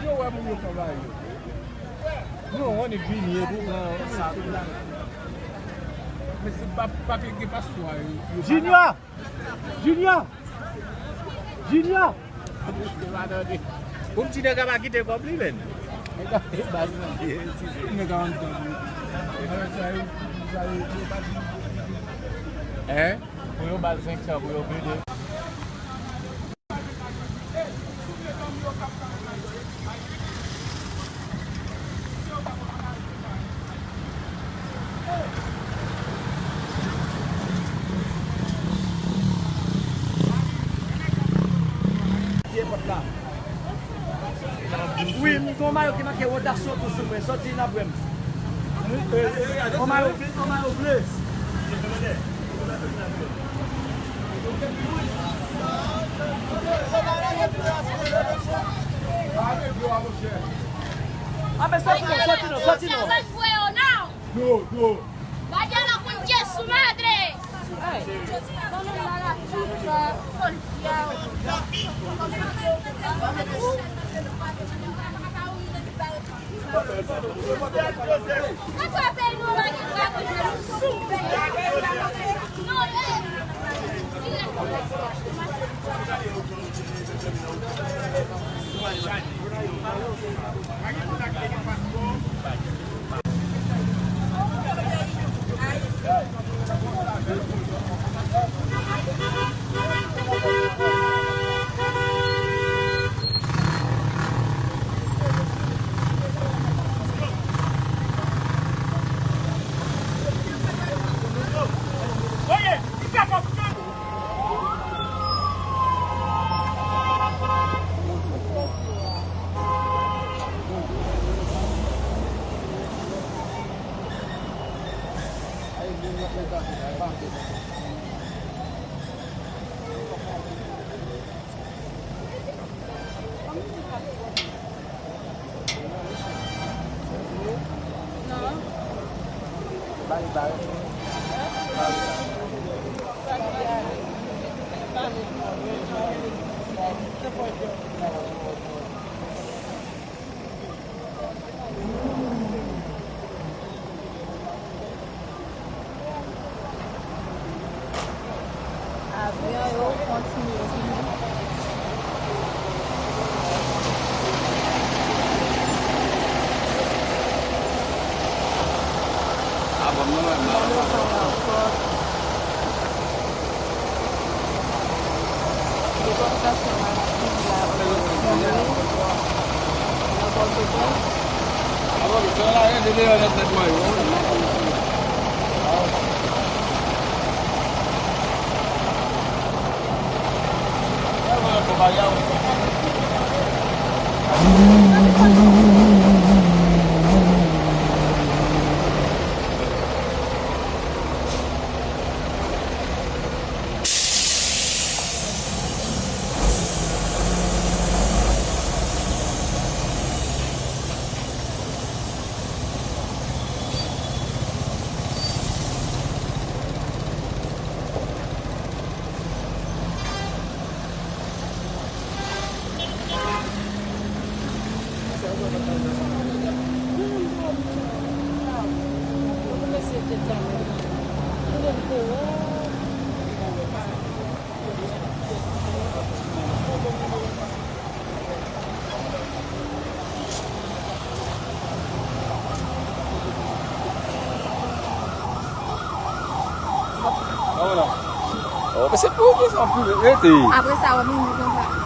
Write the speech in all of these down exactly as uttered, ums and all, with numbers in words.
Yo wè moun yo fè bagay yo. Non, on est vini et tout, hein. Men se pa, pa gen paswa, yo, yo pa Junior! Junior! Junior! Pou m ti nèg a pa kite kòb li, menn. Nèg a, nèg a anndan. Hein? Pou yo ba l senk san pou yo vide. Wi, m gen yon mayo ki make wotasyon tou sou mwen. Sòti n ap wè m. Yon mayo, yon mayo ble, yon mayo ble. Ape sòti non, sòti non, sòti non. Duro, duro. Vaya la concha su madre. Avyon yo kontinye vini. Depòtasyon masin la ap kontinye nan Pòtoprens. Oh, men se pou ki sa w ap rete? Apre sa, w ap vin di konsa.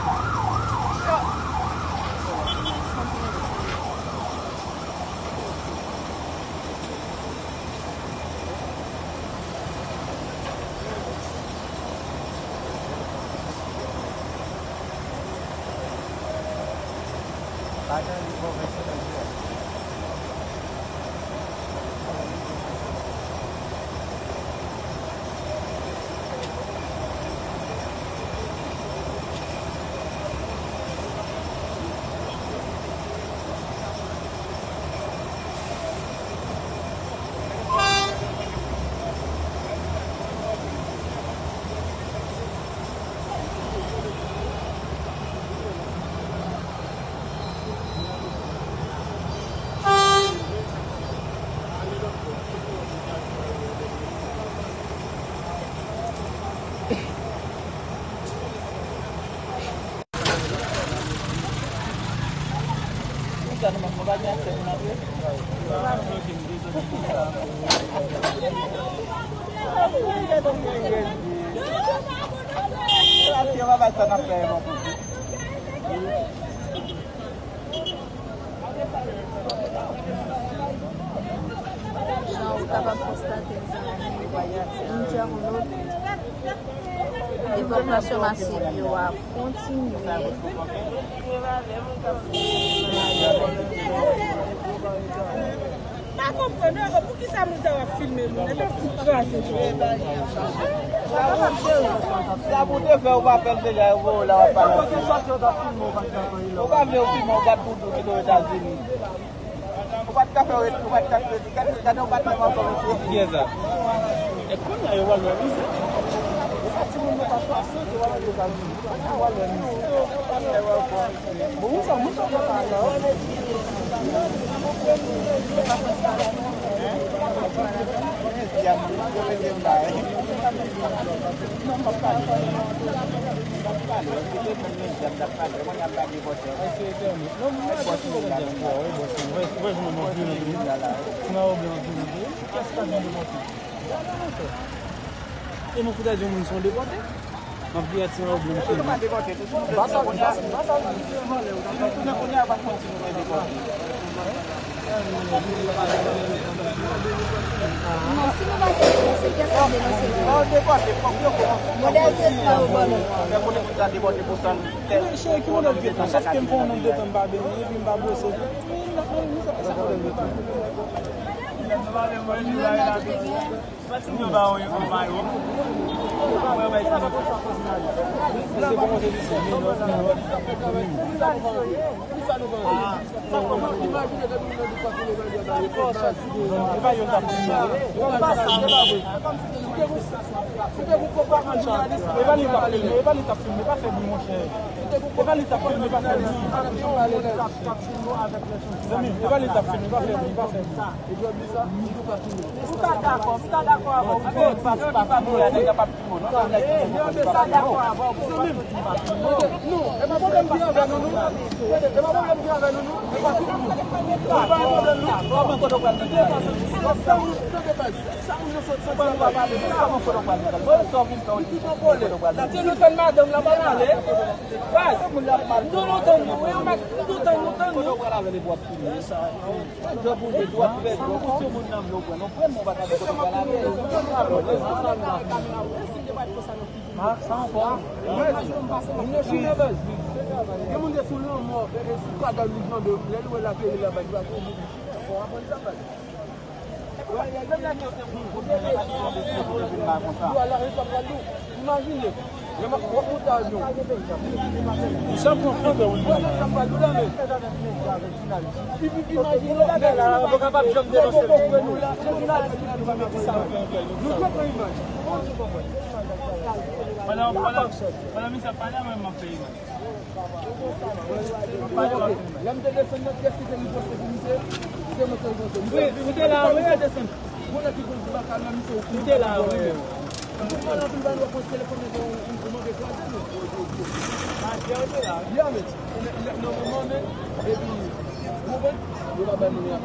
Jan ou kapab konstate, mezanmi, entènot, evakasyon masiv yo ap kontinye. Pa konprann, non, poukisa moun sa yo ap filme moun? Epa ti kraze. Sa pou te fè, ou pa fè l deja, yo voye w la, w ap pale. Ou pa vle yo filme, ou gad moun tou kite Ozetazini. Ou pa t ka fè, ou pa t ka fè, gade, gade, ou pa t menm anfòm, mesye. Kiyès sa? E kounye a yo pral wè misye. Sa timoun yo pa sou aswè, yo pral Ozetazini. Yo pa t ka wè misye. Bon, ou sa, ou sa, ou pa la. E nou fout a di yon moun se yon depòte. M ap di a ti yon pwoblèm sou li. Ba sa, ba sa, ba sa. Non, si nou pa te denonse, kiyès k ap denonse nou? Modèl tèt sa yo ban nou. Men cheri, ki modèl tèt la? Sòf ke m fè yon nonb de tan m pa benyen, epi m pa bwose. Sa modèl tèt la? E pa li t ap filme, e pa li t ap filme, pa fè bri, monchè. E pa li t ap filme, pa fè bri. Zanmi m, e pa li t ap filme, pa fè bri, pa fè bri. Ou ta dakò, m ta dakò avè w. Ou pa, pa, pa, pa, nèg la p ap filme w, non. Ou ta dakò avè w. Zanmi m, non, e pa pwoblèm ki avè nou, non. E pa pwoblèm ki avè nou, non. E pa tout moun. E pa pwoblèm, non. Kòman kote w pral mete la? Sa moun, tande baz. Sa moun nan sot santi anba pale. Kòman kote w pral mete la? Bon, sa w vin fè w di kote w pral mete la? Ti nou tann madanm la pa n ale. Baz, nou tann nou, wi, nou tann nou, tann nou. Kote w pral avè l epi w ap filme sa? Sa djòb ou ye, dwat fè djòb ou, se moun nan vle w pran. Non, pran non, pa ta di kote w pral avè l. Gen moun te sou lanmò, e, e sou kadanm li flanbe, lè l wè l ateri la, baz, li pa tro bout. Bon, aprann sa, baz. Imajine, lè m ap, w ap monte avyon. Ou sa pran flanbe, wi. Wè, sa m pral di w la, men. Imajine, lè, lè, lè, nou kapab janm denonse l. Nou dwe pran imaj. Pandan, pandan, pandan misye ap pale, mwen, m ap fè imaj. Lè m te desann nan, kiyès ki te riposte pou misye? Se mwen te riposte. Wi, ou te la, wi. Misye desann. Bon, nèg ki konn ti baka la, misye, ou te la, wi. Ou konn anpil bagay, w ap pran telefòn nan, ou, ou, ou mande kraze, non. Ya, men, nan moman, men, epi, ou konprann? Yo pa bay moun nan.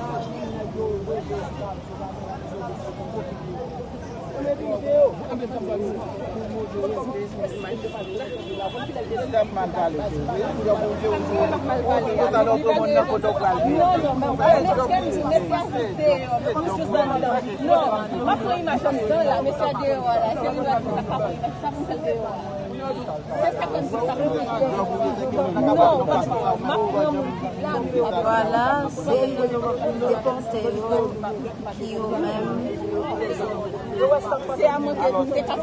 Mesye ap mal pale, se vre. Yo pou vye ou sou, ou sou konsa lòt moun nan kote w pral viv. Non, non, men ou pa wè mesye m di, mesye a sot deyò, men kòm se sa madanm. Non, m ap pran imaj anndan la, mesye a deyò a la, se li m ap pran imaj, sa pou m fè l deyò a la. Vwala, se depòte yo ki yo menm.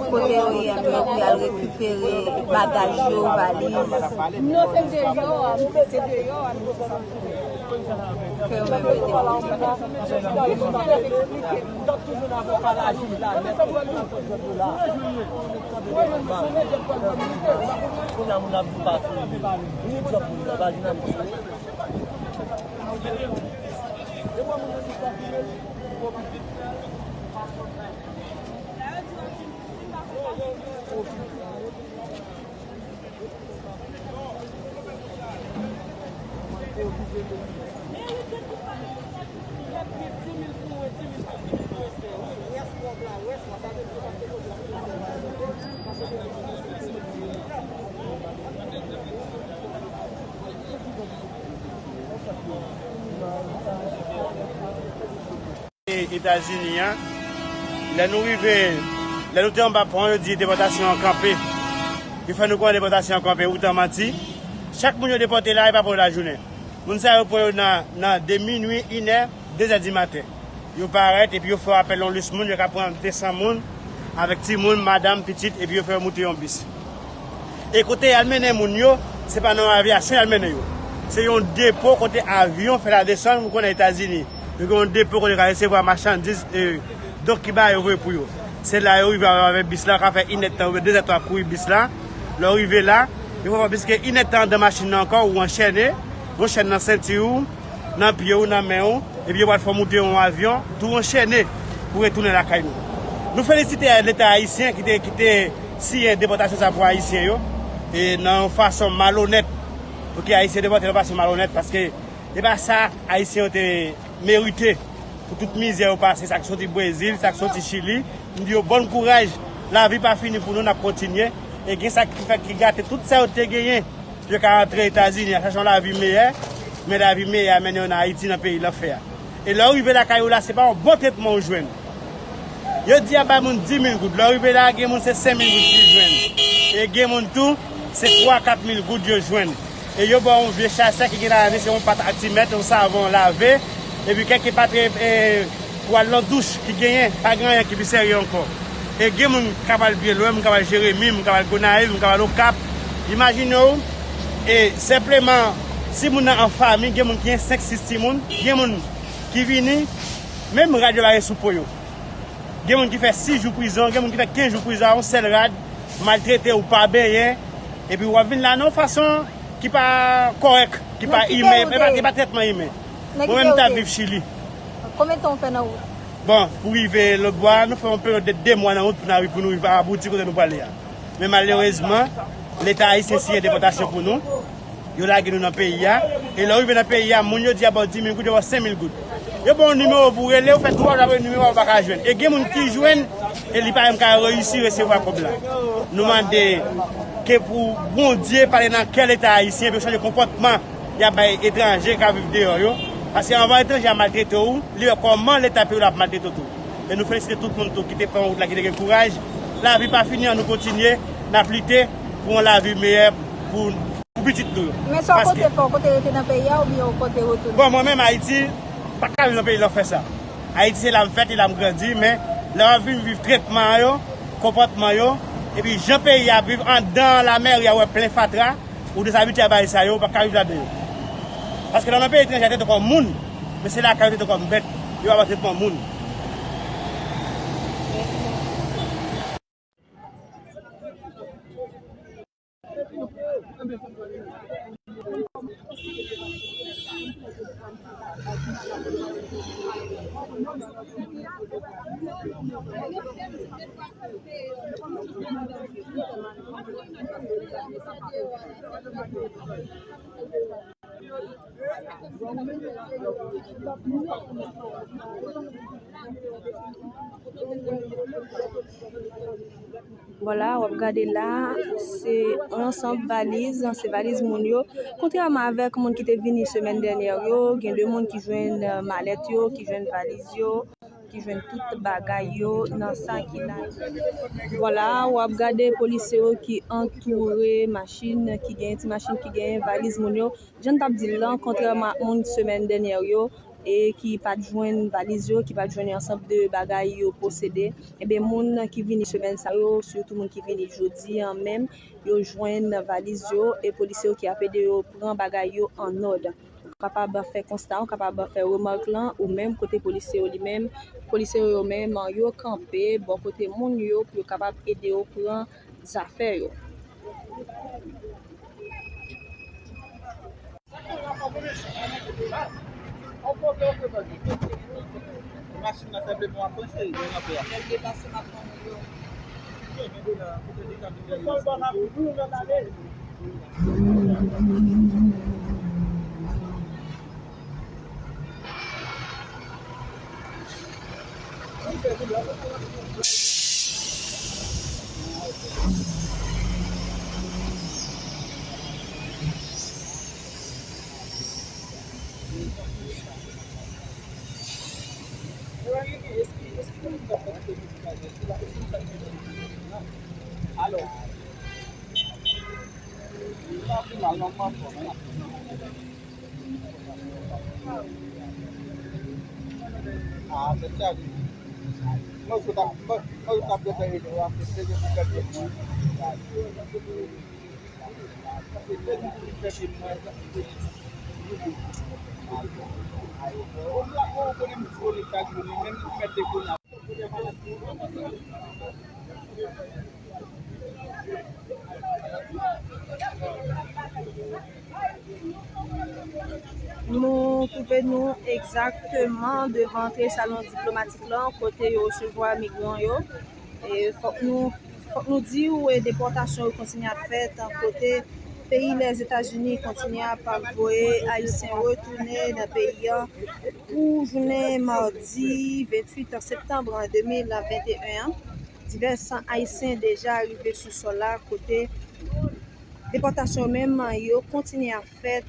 Kote yo ye, yo pral rekipere bagaj yo, valiz. Ke yo menm yo te pote. Etazini an, lè nou rive, lè nou te anba pon an, yo di depòtasyon an kanpe. Yo fè nou konnen depòtasyon an kanpe, ou t an manti. Chak moun yo depòte la, e pa pou lajounen. Moun sa yo pran yo nan, nan de minui, inè, dezè di maten. Yo parèt, epi yo fè apèl yon lis moun, yo ka pran de san moun, avèk timoun, madanm, pitit, epi yo fè yo moute yon bis. E kote y al mennen moun yo, se pa nan avyasyon y al mennen yo. Se yon depo kote avyon fè la desann, ou konnen Etazini. Yo gen yon depo kote yo ka resevwa machandiz, e, donk ki bagay yo voye pou yo. Se la yo rive avèk bis la, ka fè inèdtan oubyen dezèdtan ap kouri bis la. Lè w rive la, yo fè w plis ke inèdtan anndan machin nan ankò, ou anchène, yon chèn nan senti w, nan pye w, nan men w, epi yo pral fè w moute yon avyon, tou anchène pou retounen lakay nou. Nou felisite Leta ayisyen ki te, ki te siyen depòtasyon sa pou Ayisyen yo, e nan yon fason malonèt, pou ke Ayisyen depòte nan yon fason malonèt, paske e pa sa Ayisyen yo te merite pou tout mizè yo pase, sa k soti Brezil, sa k soti Chili. M di yo bòn kouraj, lavi pa fini pou nou, n ap kontinye. E gen sa ki fè ki gate tout sa yo te genyen. Yo ka rantre Etazini a chache yon lavi meyè, men lavi meyè a mennen yo nan Ayiti, nan peyi lanfè a. E lè w rive lakay ou la, se pa yon bon tretman ou jwenn. Yo di y ap bay moun di mil goud. Lè w rive la, gen moun se senk mil goud ki jwenn. E gen moun tou, se twa, kat mil goud yo jwenn. E yo ba w yon vye chasè ki gen ladan li, se yon pat aktimèt, yon savon lave, epi kèk pat, e, e, pou al nan douch ki genyen, pa gen anyen ki pi serye ankò. E gen moun k ap al byen lwen, moun k ap al Jeremi, moun k ap al Gonayiv, moun k ap al Okap. Imajine w, e senpleman, si moun nan an fanmi, gen moun ki gen senk, sis timoun, gen moun ki vini, menm rad yo pa gen sou po yo. Gen moun ki fè sis jou prizon, gen moun ki fè kenz jou prizon a yon sèl rad, maltrete ou pa benyen, epi w ap vin la nan yon fason ki pa kòrèk, ki pa imen, e pa, e pa trètman imen. Mwen menm m t ap viv Chili. Konbyen tan w fè nan wout? Bon, pou rive lòt bò a, nou fè yon peryòd de de mwa nan wout pou n a, pou nou rive abouti kote nou prale a. Men malerezman, Leta ayisyen siyen depòtasyon pou nou. Yo lage nou nan peyi a. E lè w rive nan peyi a, moun yo di y ap ba w di mil goud, yo ba w senk mil goud. Yo ba w nimewo pou w rele, ou fè twa jou apre nimewo a ou pa ka jwenn. E gen moun ki jwenn, e li pa menm ka reyisi resevwa kòb la. Nou mande ke pou Bondye pale nan kè Leta ayisyen, pou yo chanje konpòtman y ap bay etranje k ap viv deyò yo. Paske anvan etranje a maltrete w, li wè kòman Leta peyi w la ap maltrete w tou. E nou felisite tout moun tou ki te pran wout la, ki te gen kouraj. Lavi pa fini, ann nou kontinye, n ap lite pou yon lavi meyè pou, pou pitit nou yo. Men sa w konte fè, w konte rete nan peyi a oubyen w konte retounen? Bon, mwen menm Ayiti, pa ka viv nan peyi lanfè sa. Ayiti se la m fèt e la m grandi, men lè w ap vin viv tretman yo, konpòtman yo, epi jan peyi a ap viv anndan lamèri a, ou wè plen fatra, ou dezabitye a bagay sa yo, ou pa ka viv ladan yo. Paske lè w nan peyi etranje a, te tankou yon moun, men se lakay ou te tankou yon bèt, yo pa ba w tretman moun. Vwala, w ap gade la, se yon ansanm valiz, se valiz moun yo. Kontrèman avèk moun ki te vini semèn dènyè yo, gen de moun ki jwenn, euh, malèt yo, ki jwenn valiz yo, ki jwenn tout bagay yo nan sa ki la. Vwala, w ap gade polisye yo ki antoure machin, ki genyen ti machin, ki genyen valiz moun yo. Jan n t ap di l lan, kontrèman ak moun semèn dènyè yo, e ki pa t jwenn valiz yo, ki pa t jwenn ansanm de bagay yo posede, ebyen, moun ki vini semèn sa yo, sitou moun ki vini jodi a menm, yo jwenn valiz yo, e polisye yo ki ap ede yo pran bagay yo an òd. Ou kapab fè konsta, ou kapab fè remak lan, ou menm kote polisye yo li menm, polisye yo menm, yo kanpe bò kote moun yo pou yo kapab ede yo pran zafè yo. Machin nan senpleman ap panche, li rantre a. Alò, li pa pi mal non, pa fò non. Ah, se sa wi. Mwen sou ta, mwen, mwen sou ta byen fè yo, a fè se pou gade. Nou twouve nou egzakteman devan antre salon diplomatik lan, kote yo resevwa migran yo. E fòk nou, fòk nou di w, e depòtasyon yo kontinye ap fèt, kote peyi Lèzetazini kontinye ap voye Ayisyen retounen nan peyi an pou jounen madi venntuit septanm de mil venteyen an. Divès Ayisyen deja rive sou sòl la, kote depòtasyon menm yo kontinye ap fèt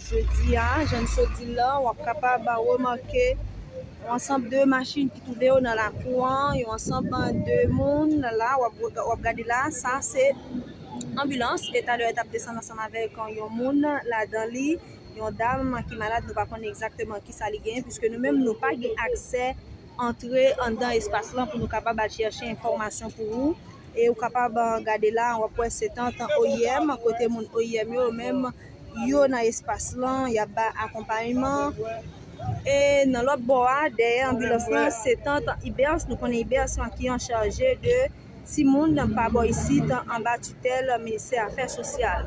jodi a. Jan n sot di l lan, w ap kapab remake yon ansanm de machin ki twouve yo nan lakou an, yon ansanm de moun la, w ap, w ap gade la, sa se anbilans, e talè t ap desann ansanm avèk yon moun ladan li, yon dam ki malad, nou pa konn egzakteman kisa li genyen, piske nou menm nou pa gen aksè antre anndan espas lan pou nou kapab al chèche enfòmasyon pou ou. E ou kapab, ah, gade la, w ap wè se tant O I M, kote moun O I M yo menm, yo nan espas lan, y ap ba akonpayman. E nan lòt bò a, dèyè anbilans lan, se tant Ibers, nou konnen Ibers ki an chaje de timoun pa bò isit, anba titèl Ministè Afè Sosyal.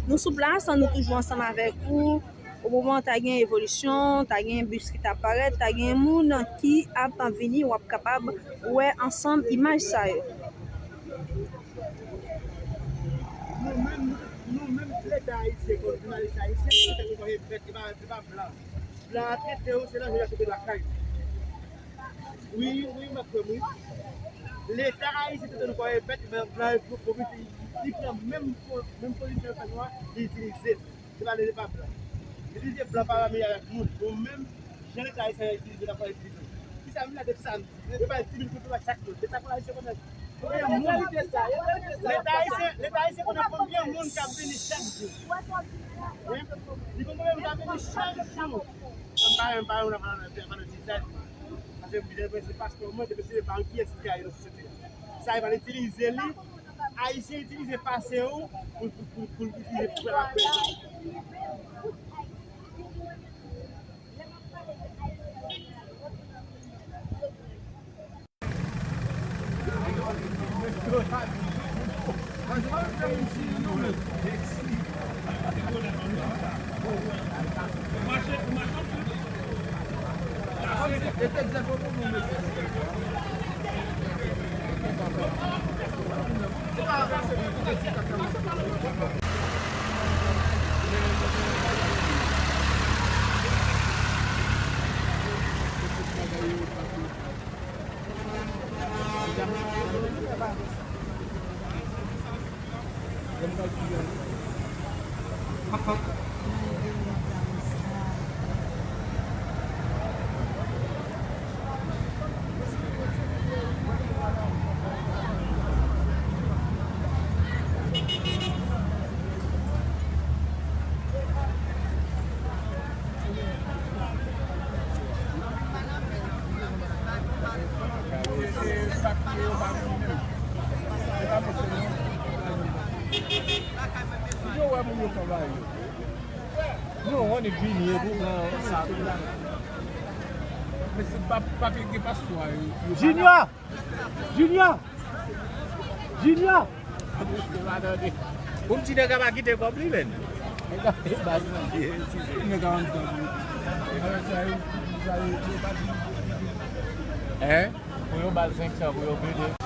Nou sou plas, nou toujou ansanm avèk ou. O moman, ta gen evolisyon, ta gen bis ki ta parèt, ta gen moun ki ap vini, w ap kapab wè ansanm imaj sa yo. Nou menm, nou, nou menm, Leta ayisyen, kòm jounalis ayisyen, nou te konn ebèt, li pa, li pa blan. Blan an trete yo, se nan jounen yo te lakay. Wi, wi, m ap kwè, wi. Leta ayisyen trete nou kòm ebèt, men blan yo pwofite, li pran menm po-, menm pozisyon yo fè nou an, li itilize l. Se pa lè se pa blan. Itilize blan pa meyè avèk moun. Bon, menm jan Leta ayisyen itilize, n ap itilize. Kisa m la de sa? Yo bay di mil goud pou chak moun. Leta ayisyen konnen konbyen moun. Leta ayisyen, Leta ayisyen konnen konbyen moun k ap vini chak jou. Wi. Li konn konbyen moun k ap vini chak jou. M pa renmen pale, m pa renmen pale nan tizay. Paske m vin depi se paspò mwen, depi se pa yon pyès ki gaye nan sosyete a. Sa yo pral itilize li, Ayisyen itilize pase yo pou, pou, pou, pou itilize pou fè laprès. Non, on est vini, e pou pran sa tou. Men se pa, pa gen paswa, yo, yo pa la. Junior! Junior! Junior! Pou m ti nèg a pa kite kòb li, menn. Nèg a pa kite kòb li. Hein? Pou yo ba l senk san pou yo plede.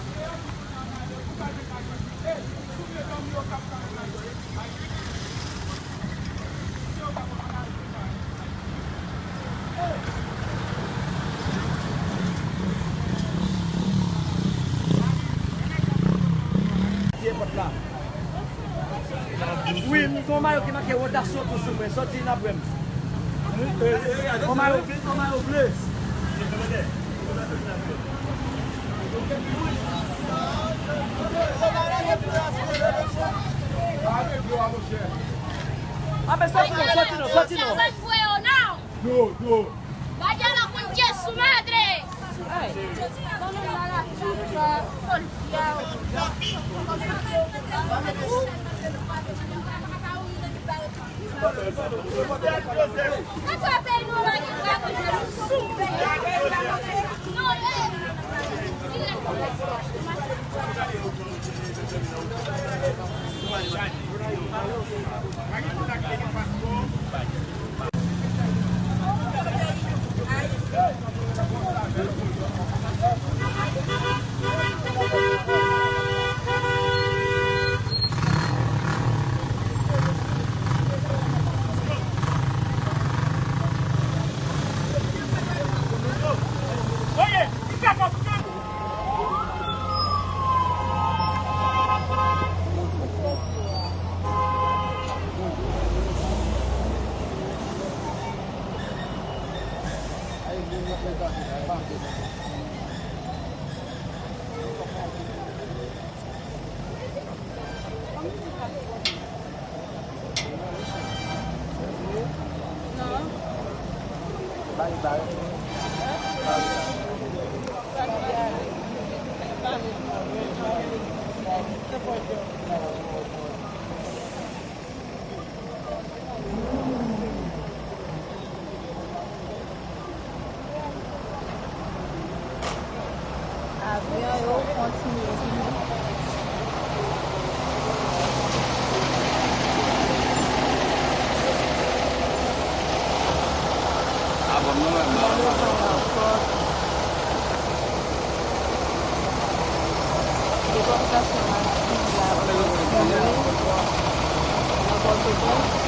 Wi, m gen yon mayo ki make wodasyon tou sou mwen. Sòti n ap wè m. Wi, e, e, e, yon mayo, yon mayo ble. Ape sòti non, sòti non, sòti non. Yo, yo. Vaya la concha su madre. Avyon yo kontinye vini. Avyon yo kontinye vini. Depòtasyon masiv la ap kontinye nan Pòtoprens.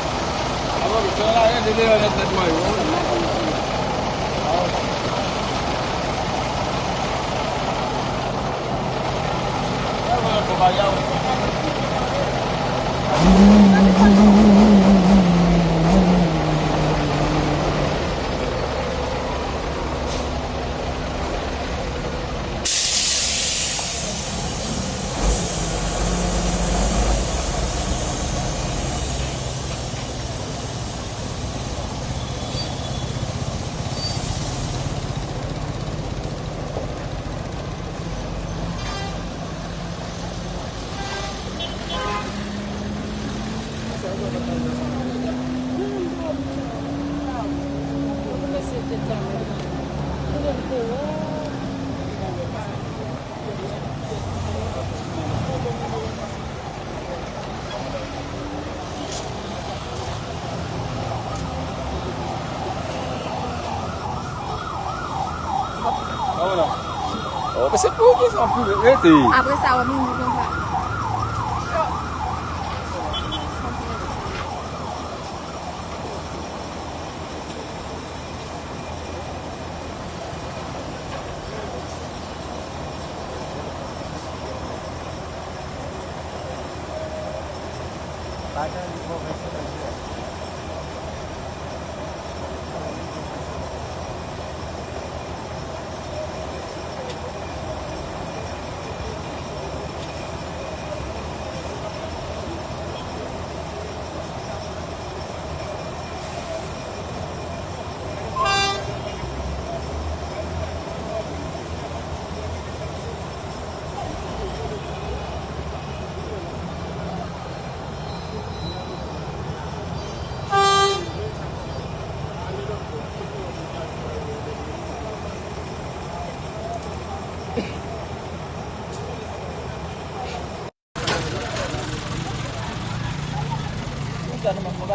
Oh, men se pou ki sa pou rete. Apre sa, w ap mouri konsa.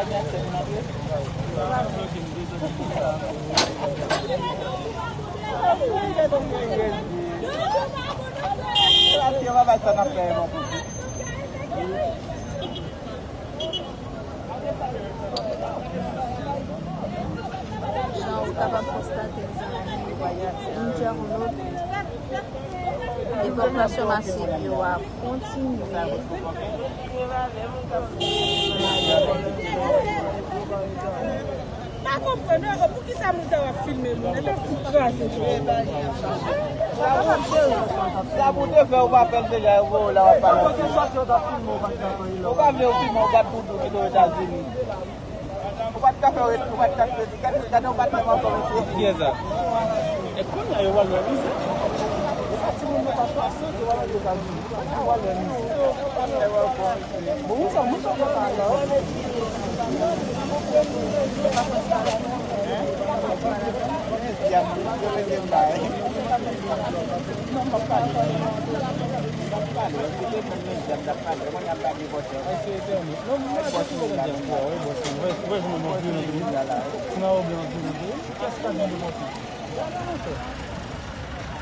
Jan ou kapab konstate, mezanmi, entèwòp, evakasyon masiv yo ap kontinye. Pa konprann, non, poukisa moun sa yo ap filme moun? Epi ap fout kraze. Sa pou te fè, ou pa fè l deja, yo voye w la, w ap pale. Ou pa vle yo filme w, gad toutou ki te Ozetazini. Ou pa t ka fè, ou pa t ka fè, gade, gade, ou pa t menm ankò, mesye. Kiyès sa? E kounye a yo wè l nan mize. E pa timoun nan pa swasan, yo wè l Ozetazini. Bon, ou sa, ou sa, ou sa, ou sa.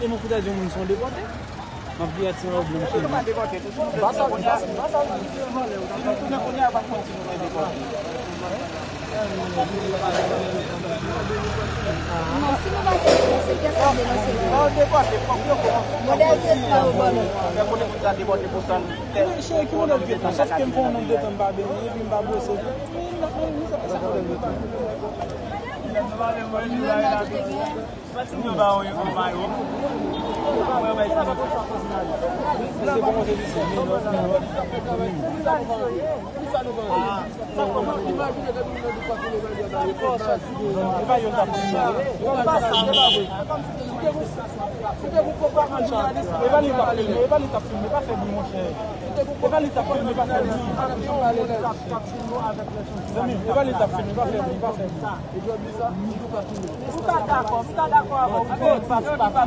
E mwen fout a di yon moun se yon depòte. M ap di a ti mwen oblije m cheri. M pa sa, m pa sa, m pa sa. Si nou tounen kounye a, pa konn si nou depòte. Non, si nou pa te denonse, kiyès k ap denonse nou? Modèl tretman yo ban nou. Fè konnen moun sa depòte pou sa. Wi, cheri, ki modèl tretman? Sòf ke m fè yon nonb de tan m pa benyen, epi m pa bwose. Sa modèl tretman? Mwen menm nan tout gen. E pa li t ap filme, e pa li t ap filme, pa fè bri, monchè. E pa li t ap filme, pa fè bri. Zanmi m, e pa li t ap filme, pa fè bri, pa fè bri. Ou ta dakò, m ta dakò avè w, ou ta dakò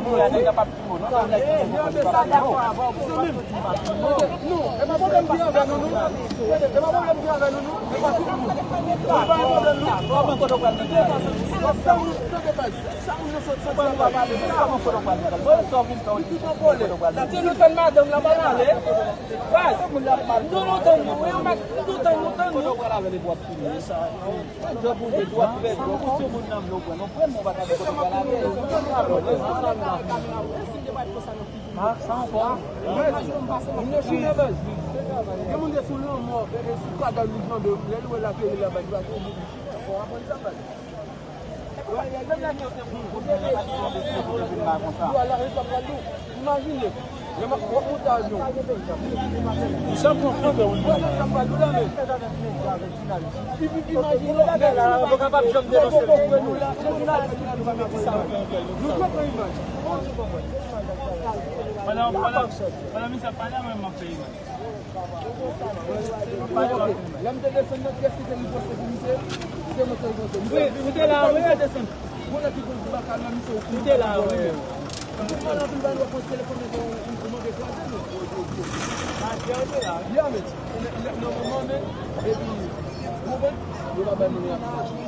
avè w. Zanmi m, e pa pwoblèm ki avè nou, non. E pa pwoblèm ki avè nou, non. E pa tout moun. E pa pwoblèm, non. Kòman kote w pral mete? Sa moun, tande baz, sa moun nan sot soti la pa pale, non. Kòman kote w pral mete? Bon, sa w vin fè w di kote w pral mete? Ti nou tann madanm la pa pale. Baz, nou tann nou, wi, nou tann nou, tann nou. Kote w pral avè l epi w ap filme sa? Djòb ou ye, dwòt fè dwòt. Ou se moun nan vle w pran. Non, pran non, pa ka di kote w pral avè l. Ah, sa ankò. Moun yo chimè baz. Gen moun de sou lanmò, e, e sou kaday li tande, lè l wè l ateri la, baz, li pa te oblije. Bon, aprann sa, baz. Menm lè ke yo te pou kote yo te pase yon desizyon pou yo vin la konsa. Yo al la, yo t ap pral di w. Imajine, lè m ap, w ap monte avyon. Sa pran pwoblèm, wi. Wè, lè m t ap pral di w la, men. Imajine, lè, lè, lè, lè, lè, lè, nou la, nou la, nou la, nou la, nou la, nou la, nou la, Pandan, pandan, pandan misye ap pale a, mwen, m ap fè imaj. Lè m te desann nan, kiyès ki te riposte pou misye? Se mwen te riposte. Wi, ou te la, wi. Misye desann. Bon, lè ki konn baka nan misye, ou te la, wi. Tout moun anpil bagay, w ap pran telefòn nan, ou, ou, ou mande kraze nou. Ya, men, nan moman, men, epi, ou konprann? Yo pa bay moun yon aksè.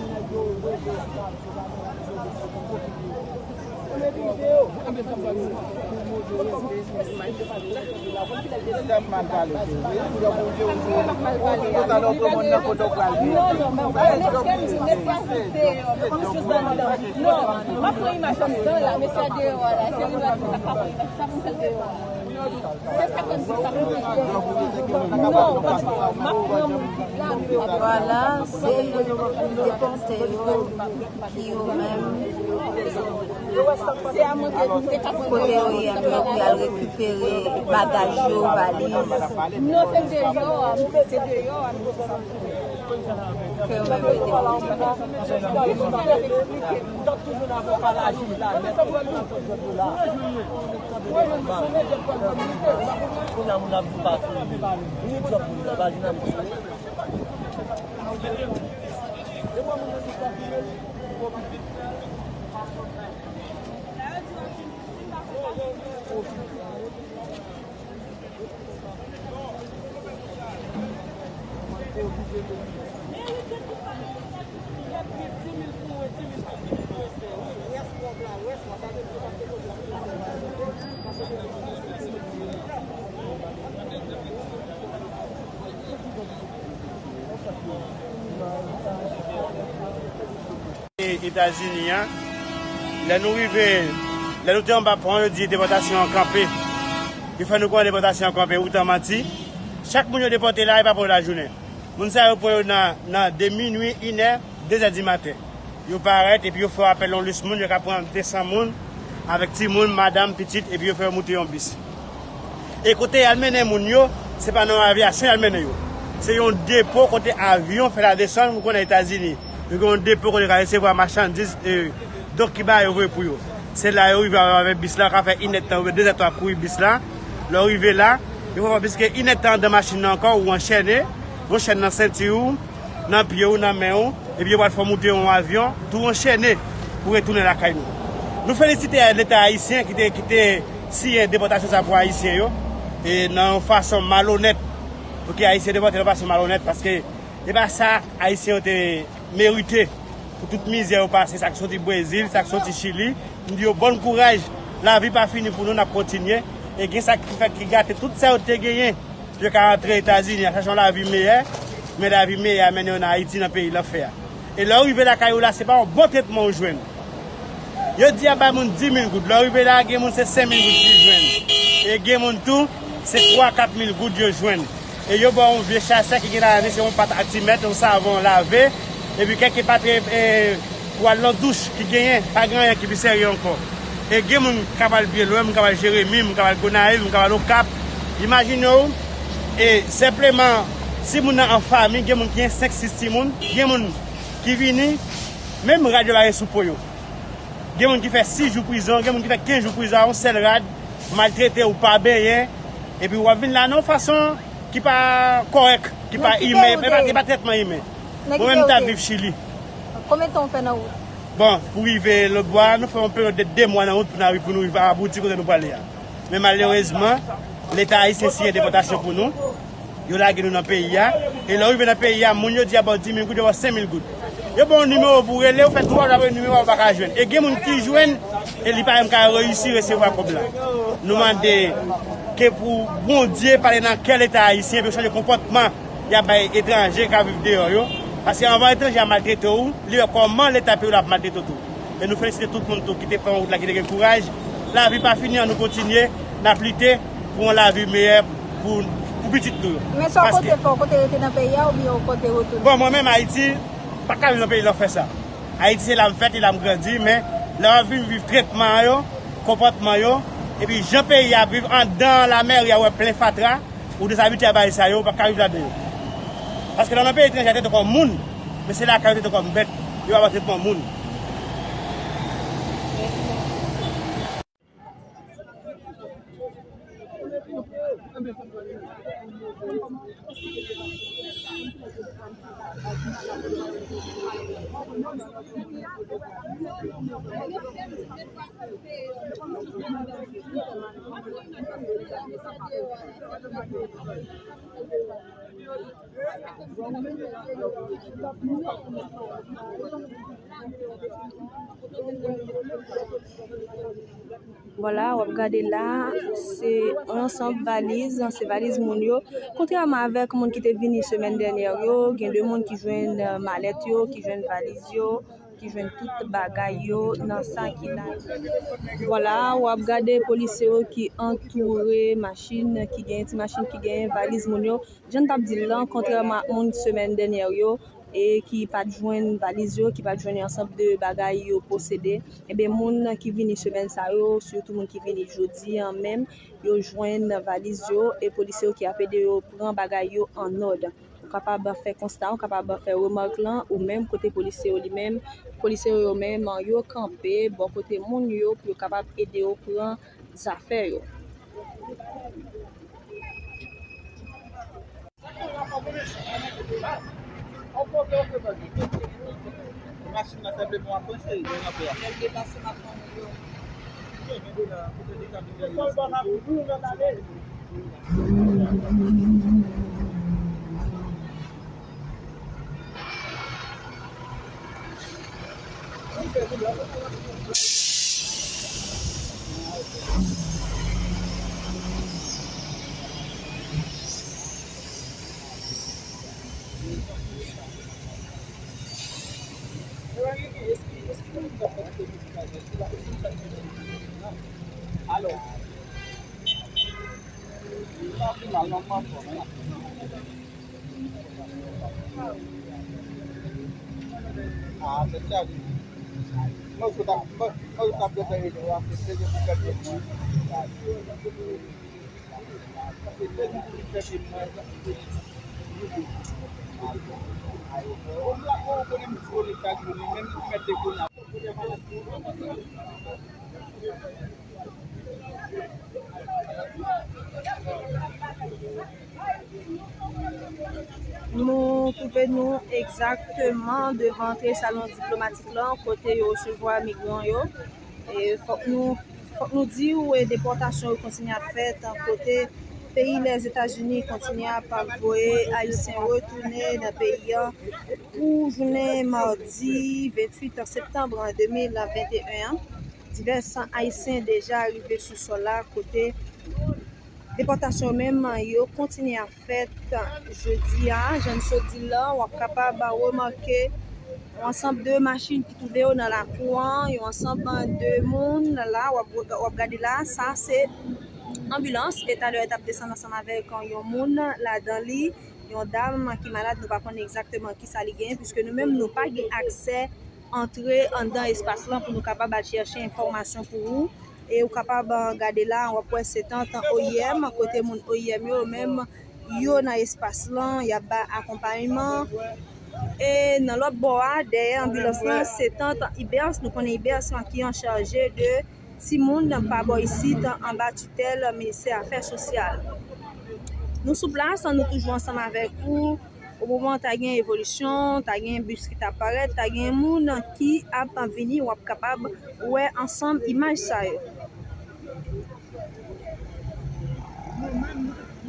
Vwala, se depòte yo. Ki yo menm, kote yo ye, yo pral rekipere bagaj yo, valiz. Non, se deyò a, se deyò a. Ke yo menm mete. Kounye a moun ap di pa tou. Ni djòb moun nan, pa dinamik. Etazini an, lè nou rive, lè nou te anba pon, yo di depòtasyon an kanpe. Yo fè nou kwè depòtasyon an kanpe, ou t an manti. Chak moun yo depòte la, e pa pou yon lajounen. Moun sa yo pran yo nan, nan de minwi, inè, dezè di maten. Yo parèt epi yo fè apèl yon lis moun, yo ka pran de san moun, avèk timoun, madanm, pitit, epi yo fè yo moute yon bis. E kote y al mennen moun yo, se pa nan avyasyon y al mennen yo. Se yon depo kote avyon fè la desann, ou konnen Etazini. Yo gen yon depo kote yo ka resevwa machandiz, e, donk ki bagay yo voye pou yo. Se la yo rive avèk bis la, ka fè inèdtan oubyen dezè tan ap kouri bis la. Lè w rive la, yo fè w piske inèdtan anndan machin nan ankò, ou anchène, yon chèn nan senti w, nan pye w, nan men w, epi yo pral fè w moute yon avyon, tou anchène pou retounen lakay nou. Nou felisite Leta ayisyen ki te, ki te siyen depòtasyon sa pou Ayisyen yo, e nan yon fason malonèt, pou ke Ayisyen depòte nan fason malonèt, paske e pa sa Ayisyen yo te merite pou tout mizè yo pase, sa k soti Brezil, sa k soti Chili. M di yo bòn kouraj, lavi pa fini pou nou, n ap kontinye. E gen sa ki fèt ki gate tout sa yo te genyen pou yo ka antre Etazini a chache yon lavi meyè, men lavi meyè a mennen yo nan Ayiti, nan peyi lanfè a. E lè w rive lakay ou la, se pa yon bon tretman ou jwenn. Yo di y ap bay moun di mil goud. Lè w rive la, gen moun se senk mil goud ki jwenn. E gen moun tou, se twa, kat mil goud yo jwenn. E yo ba w yon vye chasè ki gen ladan li, se yon pat aktimèt, yon savon lave, epi kèk pat, e, pou al nan douch ki genyen, pa gen anyen ki pi serye ankò. E gen moun k ap al byen lwen, moun k ap al Jeremi, moun k ap al Gonayiv, moun k ap al Okap. Imajine w, e senpleman, si moun nan an fanmi, gen moun ki gen senk, sis timoun, gen moun ki vini, menm rad yo lage sou po yo. Gen moun ki fè sis jou prizon, gen moun ki fè kenz jou prizon a yon sèl rad, maltrete ou pa benyen, epi w ap vin la nan yon fason ki pa kòrèk, ki pa imen, e pa, e pa trètman imen. Mwen menm m t ap viv Chili. Konbyen tan w fè nan wout? Bon, pou rive lòt bò a, nou fè yon peryòd de de mwa nan wout pou n arive, pou nou rive abouti kote nou prale a. Men malerezman, Leta ayisyen siyen depòtasyon pou nou. Yo lage nou nan peyi a. E lè w rive nan peyi a, moun yo di y ap ba w di mil goud, yo ba w senk mil goud. Yo ba w yon nimewo pou w rele, ou fè twa jou apre nimewo a ou pa ka jwenn. E gen moun ki jwenn, e li pa menm ka reyisi resevwa kòb la. Nou mande ke pou Bondye pale nan kè Leta ayisyen, pou yo chanje konpòtman y ap bay etranje k ap viv deyò yo. Paske anvan etranje a maltrete w, li wè kòman Leta peyi w la ap maltrete w tou. E nou felisite tout moun tou ki te pran wout la, ki te gen kouraj. Lavi pa fini, ann nou kontinye, n ap lite pou yon lavi meyè pou, pou pitit nou yo. Men sa w konte fè, w konte rete nan peyi a oubyen w konte retounen? Bon, mwen menm Ayiti, pa ka viv nan peyi lanfè sa. Ayiti se la m fèt, e la m grandi, men lè w ap vin viv tretman yo, konpòtman yo, epi jan peyi a ap viv anndan lamèri a, ou wè plen fatra, ou dezabitye a bagay sa yo, ou p ap ka viv ladan yo. Paske lè w nan peyi etranje, a trete w kòm moun, men se lakay yo trete w kòm bèt, yo pa ba w tretman moun. Vwala, w ap gade la, se yon ansanm valiz, se valiz moun yo. Kontrèman avèk moun ki te vini semèn dènyè yo, gen de moun ki jwenn, eh, malèt yo, ki jwenn valiz yo, ki jwenn tout bagay yo nan sa ki la. Vwala, w ap gade polisye yo ki antoure machin, ki gen ti machin ki gen valiz moun yo. Jan n t ap di l lan, kontrèman ak moun semèn dènyè yo, e ki pa t jwenn valiz yo, ki pa t jwenn ansanm de bagay yo posede, enben, moun ki vini semèn sa yo, sitou moun ki vini jodi a menm, yo jwenn valiz yo, e polisye yo ki ap ede yo pran bagay yo an òd. Ou kapab fè konsta, ou kapab fè remak lan, ou menm kote polisye yo li menm, polisye yo menm, yo kanpe bò kote moun yo pou yo kapab ede yo pran zafè yo. Machin nan sanble bon ap panche, yo ranpe a. Lè l depase machin yo. Sèl bò n ap viv, nou mèt ale. Nou twouve nou egzakteman devan antre salon diplomatik lan, kote yo resevwa migran yo. E fòk nou, fòk nou di w, e depòtasyon yo kontinye ap fèt, kote peyi Lèzetazini kontinye ap voye Ayisyen retounen nan peyi an pou jounen madi venntuit septanm de mil venteyen an. Divès Ayisyen deja rive sou sòl la, kote depòtasyon yo menm, yo kontinye ap fèt jodi a. Jan n sot di l lan, w ap kapab remake yon ansanm de machin ki twouve yo nan lakou an, yon ansanm de moun la, w ap, w ap gade la, sa se anbilans, e talè yo t ap desann ansanm avèk yon moun ladan li, yon dam ki malad, nou pa konnen egzakteman kisa li genyen, piske nou menm nou pa gen aksè antre anndan espas lan pou nou kapab al chèche enfòmasyon pou ou. E ou kapab, ah, gade la, w ap wè se tant O I M, kote moun O I M yo menm, yo nan espas lan, y ap ba akonpayman. E nan lòt bò a, dèyè anbilans lan, se tant Ibers, nou konnen Ibers lan ki an chaje de timoun pa bò isit, anba titèl Ministè Afè Sosyal. Nou sou plas, nou toujou ansanm avèk ou. O moman, ta gen evolisyon, ta gen bis ki ta parèt, ta gen moun ki ap vini, w ap kapab wè ansanm imaj sa yo. Nou menm,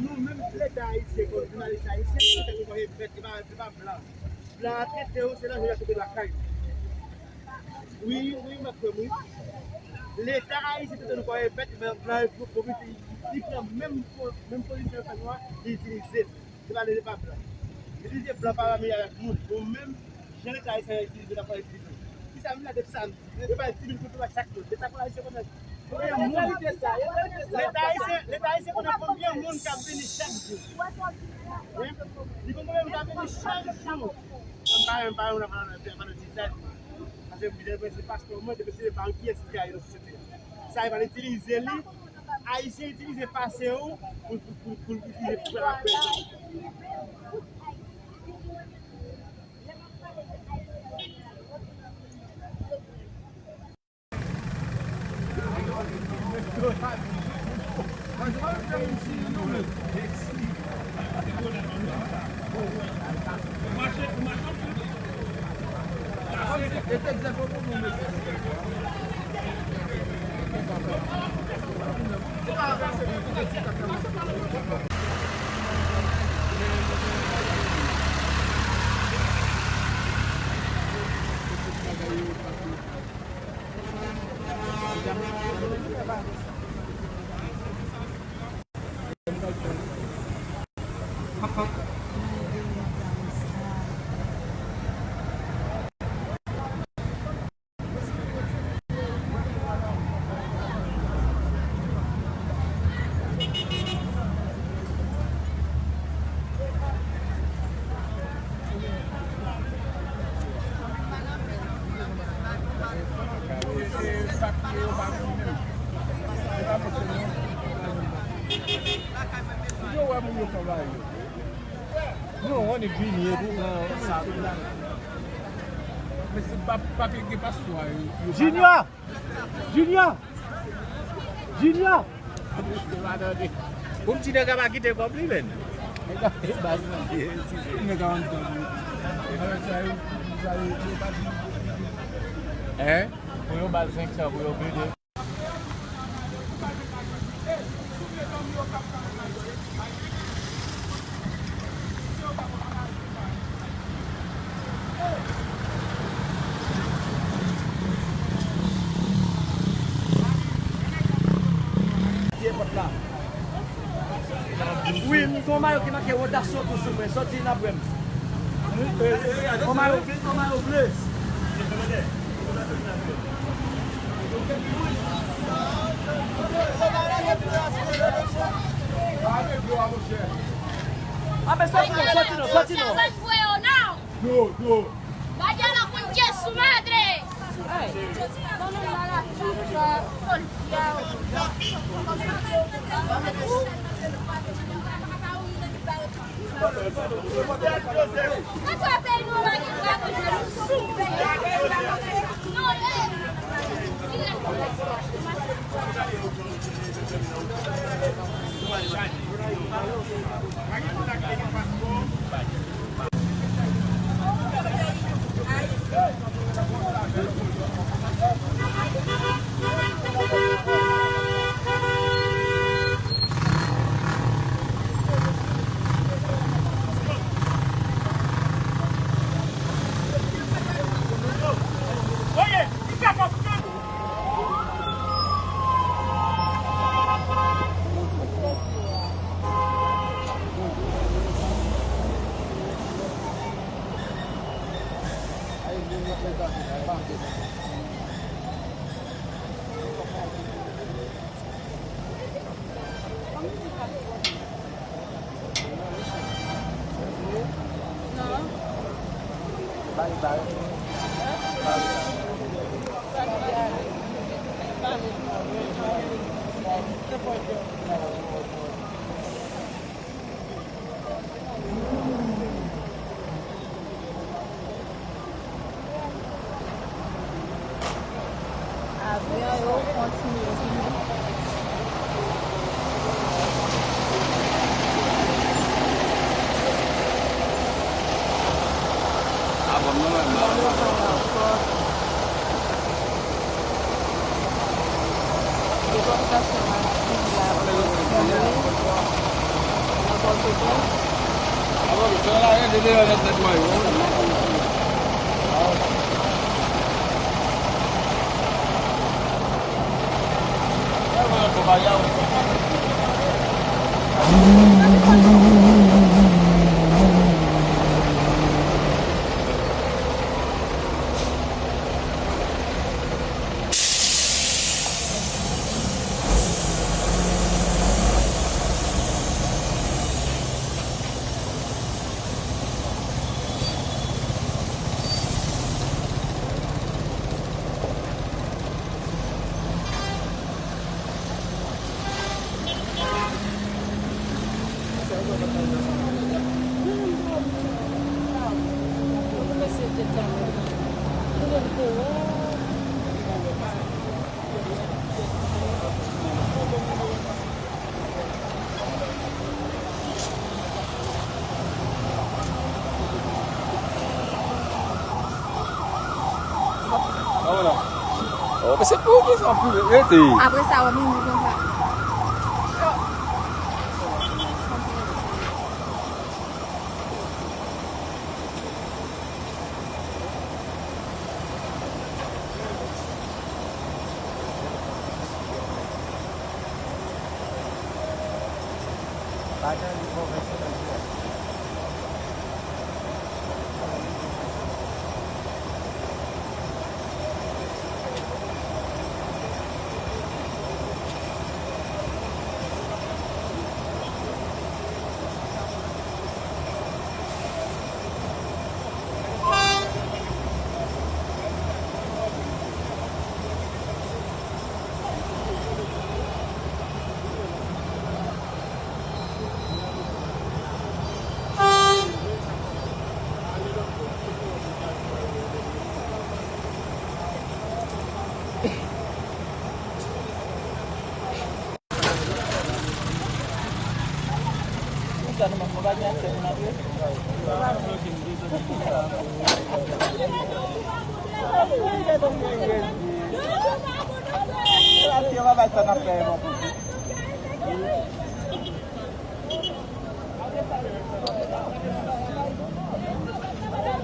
nou menm, Leta ayisyen, kòm jounalis ayisyen, nou te dwe fè fèt, se pa, se pa blan. Blan an trete w, se lè yo trete lakay. Wi, wi, m ap kwè, wi. Leta ayisyen trete nou kòm bèt, men blan yo pwofite, li pran menm po-, menm pozisyon yo fè nou an, li itilize l. Se pa, se pa blan. Itilize blan pa meyè avèk moun. Bon, menm jan Leta ayisyen itilize, n ap itilize. Kisa m la depi samdi? Yo bay dis mil goud pou chak moun. Leta ayisyen konnen konbyen moun? Leta ayisyen, Leta ayisyen konnen konbyen moun k ap vini chak jou. Wi. Li konn konbyen moun k ap vini chak jou. M pa renmen, m pa renmen nan fanatik sa. Paske m gen enpresyon se paspò mwen, depi se pa kiyès ki gaye nan sosyete a. Sa yo pral itilize li, Ayisyen itilize pase w pou, pou, pou, pou l itilize pou fè laprès. Yo wè moun yo fè bagay yo. Non, on est vini et tout, non, sa, tout la. Men se pa, pa gen paspò yo, yo pa la. Junior! Junior! Junior! Pou m ti nèg a pa kite kòb li, menn. E baz nan. Nèg a anndan. Sa yo, sa yo, yo pa di. Hein? Pou yo ba l senk san pou yo vide. Yon mayo ki make wotasyon tou sou mwen, soti n ap wè m. Yon mayo, yon mayo ble. Ape soti non, soti non, soti non. Dlo, dlo. Vaya la con su madre. Avyon yo kontinye vini. Avyon yo kontinye vini. Depòtasyon masin la kontinye nan Pòtoprens. Oh, men se pou ki sa pou rete. Apre sa, w ap vini konsa.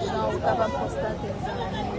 Jan ou kapab konstate, zanmi,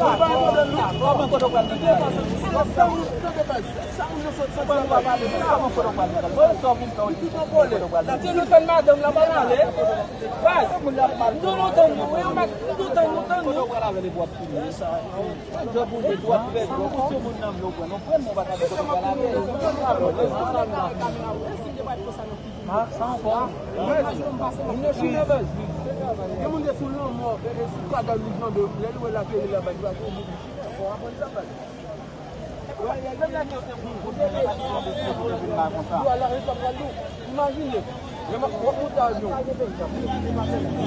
Ou pa yon pwoblèm, non? Kòman kote w pral nan village? Sa moun, tande baz, sa moun nan sot santi anba. Kòman kote w pral nan village? Mwen sò vin fè w di kote w pral nan village. Ti nou tann madanm la pa pale. Baz, nou tann nou, wi, nou tann nou, tann nou. Kote w pral avè l epi w ap fini sa? Djòb ou ye, dwòt fè dwòb, ou se moun nan vle w pran, nou pran, nou pa ka di kote w pral avè l. Sa ankò. Gen moun te sou lanmò, e, e, sou kadav li janbe, lè li wè l ateri la, baz, li pa gen moun. Bon, aprann sa, baz. Menm lè ke w te moun, ou te vle, ou te vle vin la konsa. Yo, ala, e sa pral nou. Imajine, lè m ap, w ap monte avyon.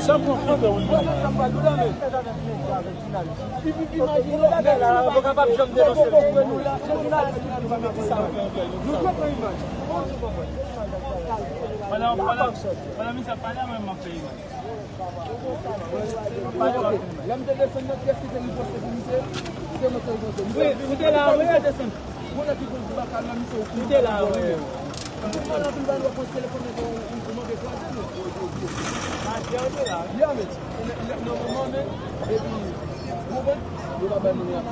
Sa pran konpè ou. Wè, sa pral nou la, men. Imajine, lè, lè, lè, nou kapab janm denonse. Nou la, nou la, nou pran imaj. Pandan, pandan, pandan misye ap pale, mwen, m ap fè imaj. Lè m te desann nan, kiyès ki te riposte pou misye? Se mwen te riposte. Wi, ou te la, wi. Misye desann. Mwen ki konn di baka la, misye ou te la, wi. Ou konn anpil bagay, w ap pran telefòn nan, ou, ou, ou mande kraze nou. Ya, men, nan moman, men, epi, ou konprann? Yo pa bay moun nan.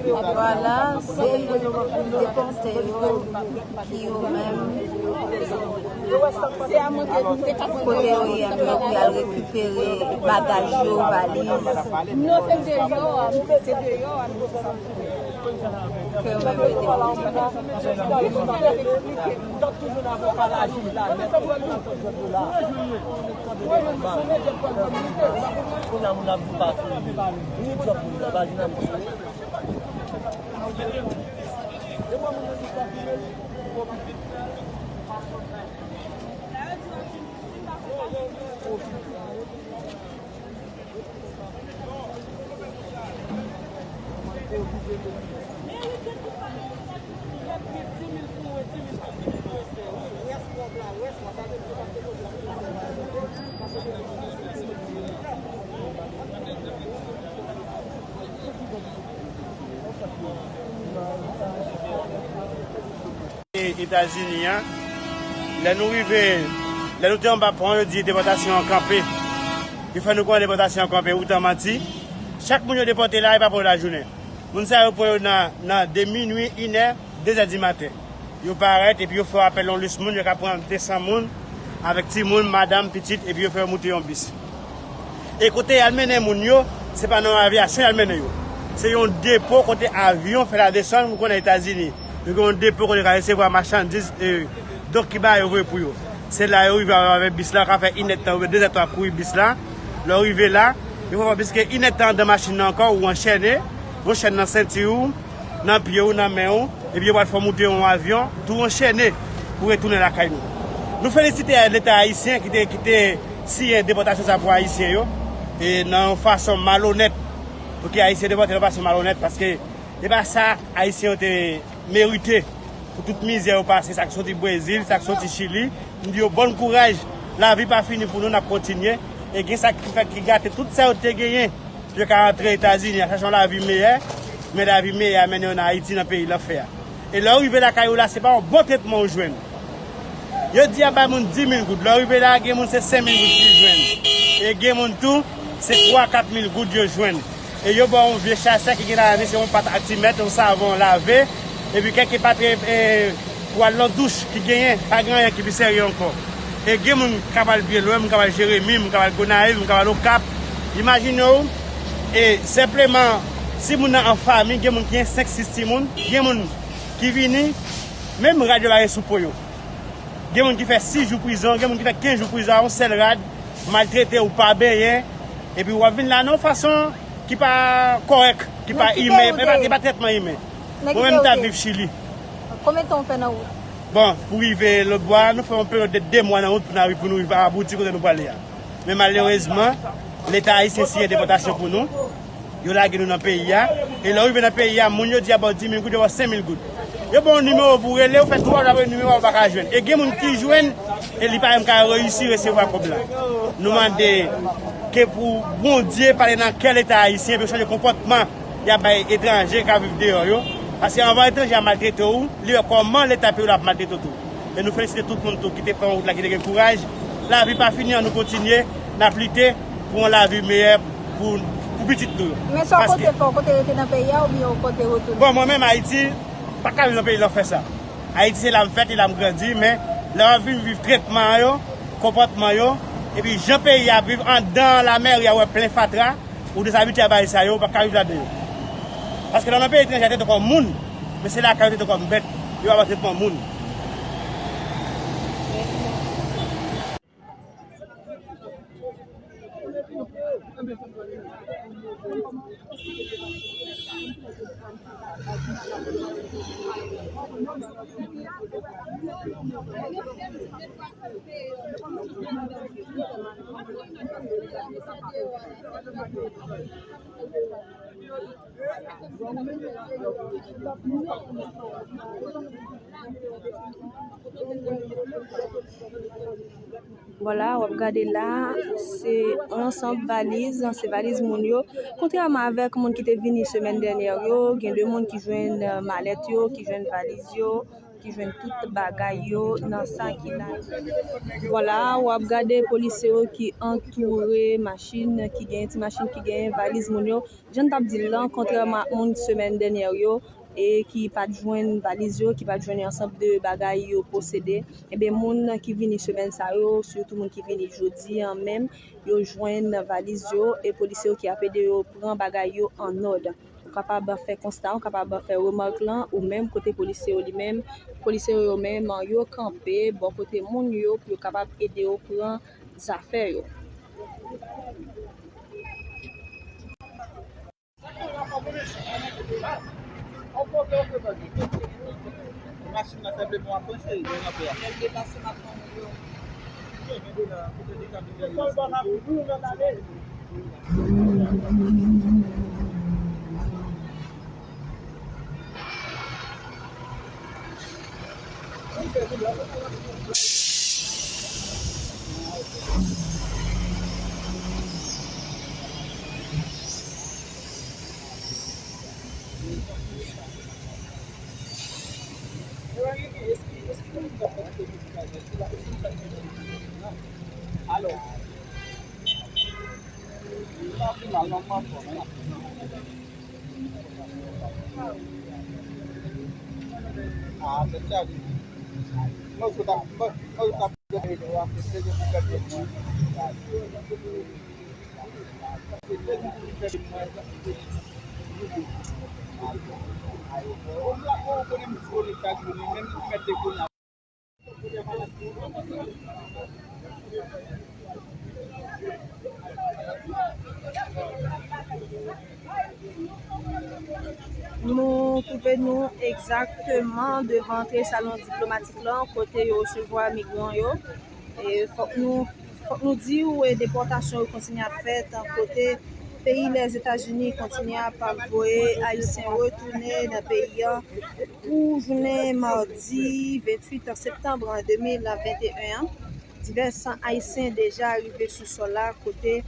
Vwala, se de konsèy yo ki yo menm kote yo ye, yo al rekipere bagaj yo, valiz. Non, se deyò a, se deyò a. Ke yo menm mete pou yo. Etazini an, Lè nou rive, lè nou te anba pon, yo di depòtasyon an kanpe. Yo fè nou konnen depòtasyon an kanpe, ou t an manti. Chak moun yo depòte la, e pa pran yo lajounen. Moun sa yo pran yo nan, nan de minwi, inè, dezè di maten. Yo parèt epi yo fè apèl yon lis moun, yo ka pran de san moun, avèk timoun, madanm, pitit, epi yo fè yo moute yon bis. E kote y al mennen moun yo, se pa nan yon avyasyon y al mennen yo. Se yon depo kote avyon fè ladesann, ou konnen Etazini. Yo gen yon depo kote yo ka resevwa machandiz, e, dòk ki ba yo voye pou yo. Se la yo rive avèk bis la, ka fè inèdtan oubyen dezè twa kouri bis la. Lè w rive la, yo fè w plis ke inèdtan anndan machin nan ankò, ou anchène, yon chèn nan senti w, nan pye w, nan men w, epi yo pral fè w moute yon avyon, tou anchène pou retounen lakay nou. Nou felisite Leta ayisyen ki te, ki te siyen depòtasyon sa pou Ayisyen yo, e nan yon fason malonèt, pou ke Ayisyen depòte nan yon fason malonèt, paske e pa sa Ayisyen yo te merite pou tout mizè yo pase, sa k soti Brezil, sa k soti Chili. M di yo bòn kouraj, lavi pa fini pou nou, n ap kontinye. E gen sa ki fè ki gate tout sa yo te genyen. Yo ka rantre Etazini a chache yon lavi meyè, men lavi meyè a mennen yo nan Ayiti, nan peyi lanfè a. E lè w rive lakay ou la, se pa yon bon tretman ou jwenn. Yo di y ap bay moun di mil goud. Lè w rive la, gen moun se senk mil goud ki jwenn. E gen moun tou, se twa, kat mil goud yo jwenn. E yo ba w yon vye chasè ki gen ladan li, se yon pat ak ti mèt, yon savon lave, epi kèk epatriye, e, pou al nan douch ki genyen, pa gen anyen ki pi serye ankò. E gen moun k ap al byen lwen, moun k ap al Jeremi, moun k ap al Gonayiv, moun k ap al Okap. Imajine w, e senpleman, si moun nan an fanmi, gen moun ki gen senk, sis timoun, gen moun ki vini, menm rad yo lage sou po yo. Gen moun ki fè sis jou prizon, gen moun ki fè kenz jou prizon a yon sèl rad, maltrete ou pa benyen, epi w ap vin la nan yon fason ki pa kòrèk, ki pa imen, e pa, e pa trètman imen. Mwen menm, m t ap viv Chili. Konbyen tan w fè nan wout? Bon, pou rive lòtbò a, nou fè yon peryòd de de mwa nan wout pou n arive, pou nou rive abouti kote nou prale a. Men malerezman, Leta ayisyen siyen depòtasyon pou nou. Yo lage nou nan peyi a. E lè w rive nan peyi a, moun yo di a ba w di mil goud, yo ba w senk mil goud. Yo ba w yon nimewo pou w rele, ou fè twa jou apre nimewo a ou pa ka jwenn. E gen moun ki jwenn, e li pa menm ka reyisi resevwa kòb la. Nou mande ke pou Bondye pale nan kè Leta ayisyen, pou yo chanje konpòtman y ap bay etranje k ap viv deyò yo. Paske anvan etranje a maltrete w, li wè kòman Leta peyi w la ap maltrete w tou. E nou felisite tout moun tou ki te pran wout la, ki te gen kouraj. Lavi pa fini, ann nou kontinye, n ap lite pou yon lavi meyè pou, pou pitit nou yo. Men sa w konte fè, w konte rete nan peyi a oubyen w konte retounen? Bon, mwen menm, Ayiti, pa ka viv nan peyi lanfè sa. Ayiti se la m fèt e la m grandi, men lè w ap vin viv tretman yo, konpòtman yo, epi jan peyi a ap viv anndan lamèri a, ou wè plen fatra, ou dezabitye a bagay sa yo, ou pa ka viv ladan yo. Paske lè w nan peyi etranje a, te tankou yon moun, men se lakay ou te tankou yon bèt, yo pa ba w tretman moun. Vwala, w ap gade la, se yon ansanm valiz, se valiz moun yo. Kontrèman avèk moun ki te vini semèn dènyè yo, gen de moun ki jwenn, eh, malèt yo, ki jwenn valiz yo, ki jwenn tout bagay yo nan sa ki la. Vwala, w ap gade polisye yo ki antoure machin ki gen, ti machin ki gen valiz moun yo. Jan n t ap di l lan, kontrèman ak moun semèn dènyè yo, e ki pa t jwenn valiz yo, ki pa t jwenn ansanm de bagay yo posede, enben, moun ki vini semèn sa yo, sitou moun ki vini jodi a menm, yo jwenn valiz yo, e polisye yo ki ap ede yo pran bagay yo an nòd. Ou kapab fè konsta, ou kapab fè remak lan, ou menm kote polisye yo li menm, polisye yo menm, yo kanpe bò kote moun yo pou yo kapab ede yo pran zafè yo. Machin nan sanble bon ap panche, yo ranpe a. Nou twouve nou egzakteman devan antre salon diplomatik lan, kote yo resevwa migran yo. E fòk nou, fòk nou di w, e depòtasyon yo kontinye ap fèt, kote peyi Lèzetazini kontinye ap voye Ayisyen retounen nan peyi an pou jounen madi venntuit septanm de mil venteyen an. Divès Ayisyen deja rive sou sòl la, kote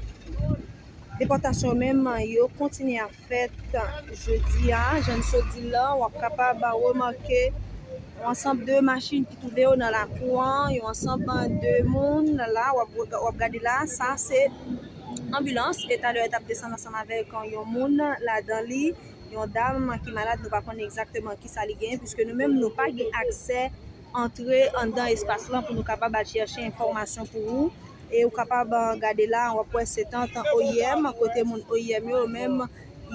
depòtasyon yo menm yo kontinye ap fèt jodi a. Jan n sot di l lan, w ap kapab remake yon ansanm de machin ki twouve yo nan lakou an, yon ansanm de moun la, w ap, w ap gade la, sa se anbilans, e talè l t ap desann ansanm avèk yon moun ladan li, yon dam ki malad, nou pa konnen egzakteman kisa li genyen, piske nou menm nou pa gen aksè antre anndan espas lan pou nou kapab al chèche enfòmasyon pou ou. E ou kapab, ah, gade la, w ap wè se tant O I M, kote moun O I M yo menm,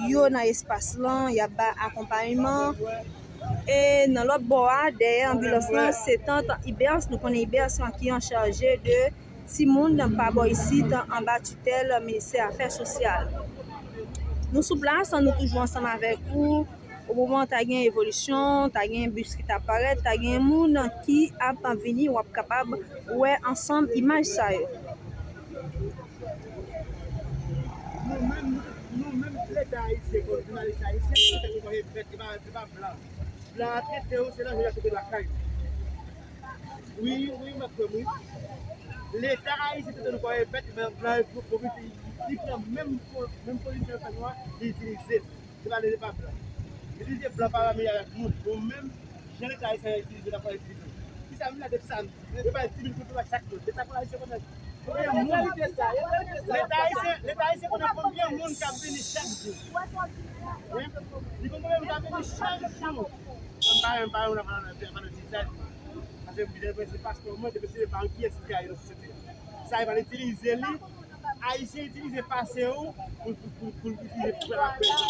yo nan espas lan, y ap ba akonpayman. E nan lòt bò a, dèyè anbilans lan, se tant Ibers, nou konnen Ibers ki an chaje de timoun pa bò isit, anba titèl Ministè Afè Sosyal. Nou sou plas, nou toujou ansanm avèk ou. O moman ta gen evolisyon, ta gen bis ki ta parèt, ta gen moun ki ap vini, w ap kapab wè ansanm imaj sa yo. Nou menm, nou menm, Leta ayisyen, kon jounalis ayisyen, se te nou konn fèt, se pa, se pa blan. Blan an trete yo, se nan yo trete lakay. Wi, wi, m ap kwè, wi. Leta ayisyen trete nou konn fèt, men blan yo pwofite, li pran menm po-, menm pozisyon yo fè nou an, li itilize l. Se pa, se pa blan. Itilize blan pa zanmi avèk moun. Nou menm, jan Leta ayisyen itilize, n ap itilize. Kisa m la depi sa, yo bay di mil goud pou chak moun. Leta ayisyen konn konbyen moun? Leta ayisyen, Leta ayisyen konnen konbyen moun k ap vini chak jou. Wi. Li konn konbyen moun k ap vini chak jou. Mwen pa, mwen pa, mwen pa, mwen pa nan ti sa. Paske m vin reprezante paspò mwen, depi se pa kiyès ki gaye nan sosyete a. Sa yo pral itilize li, Ayisyen itilize pase yo pou, pou, pou, pou itilize pou fè laprès.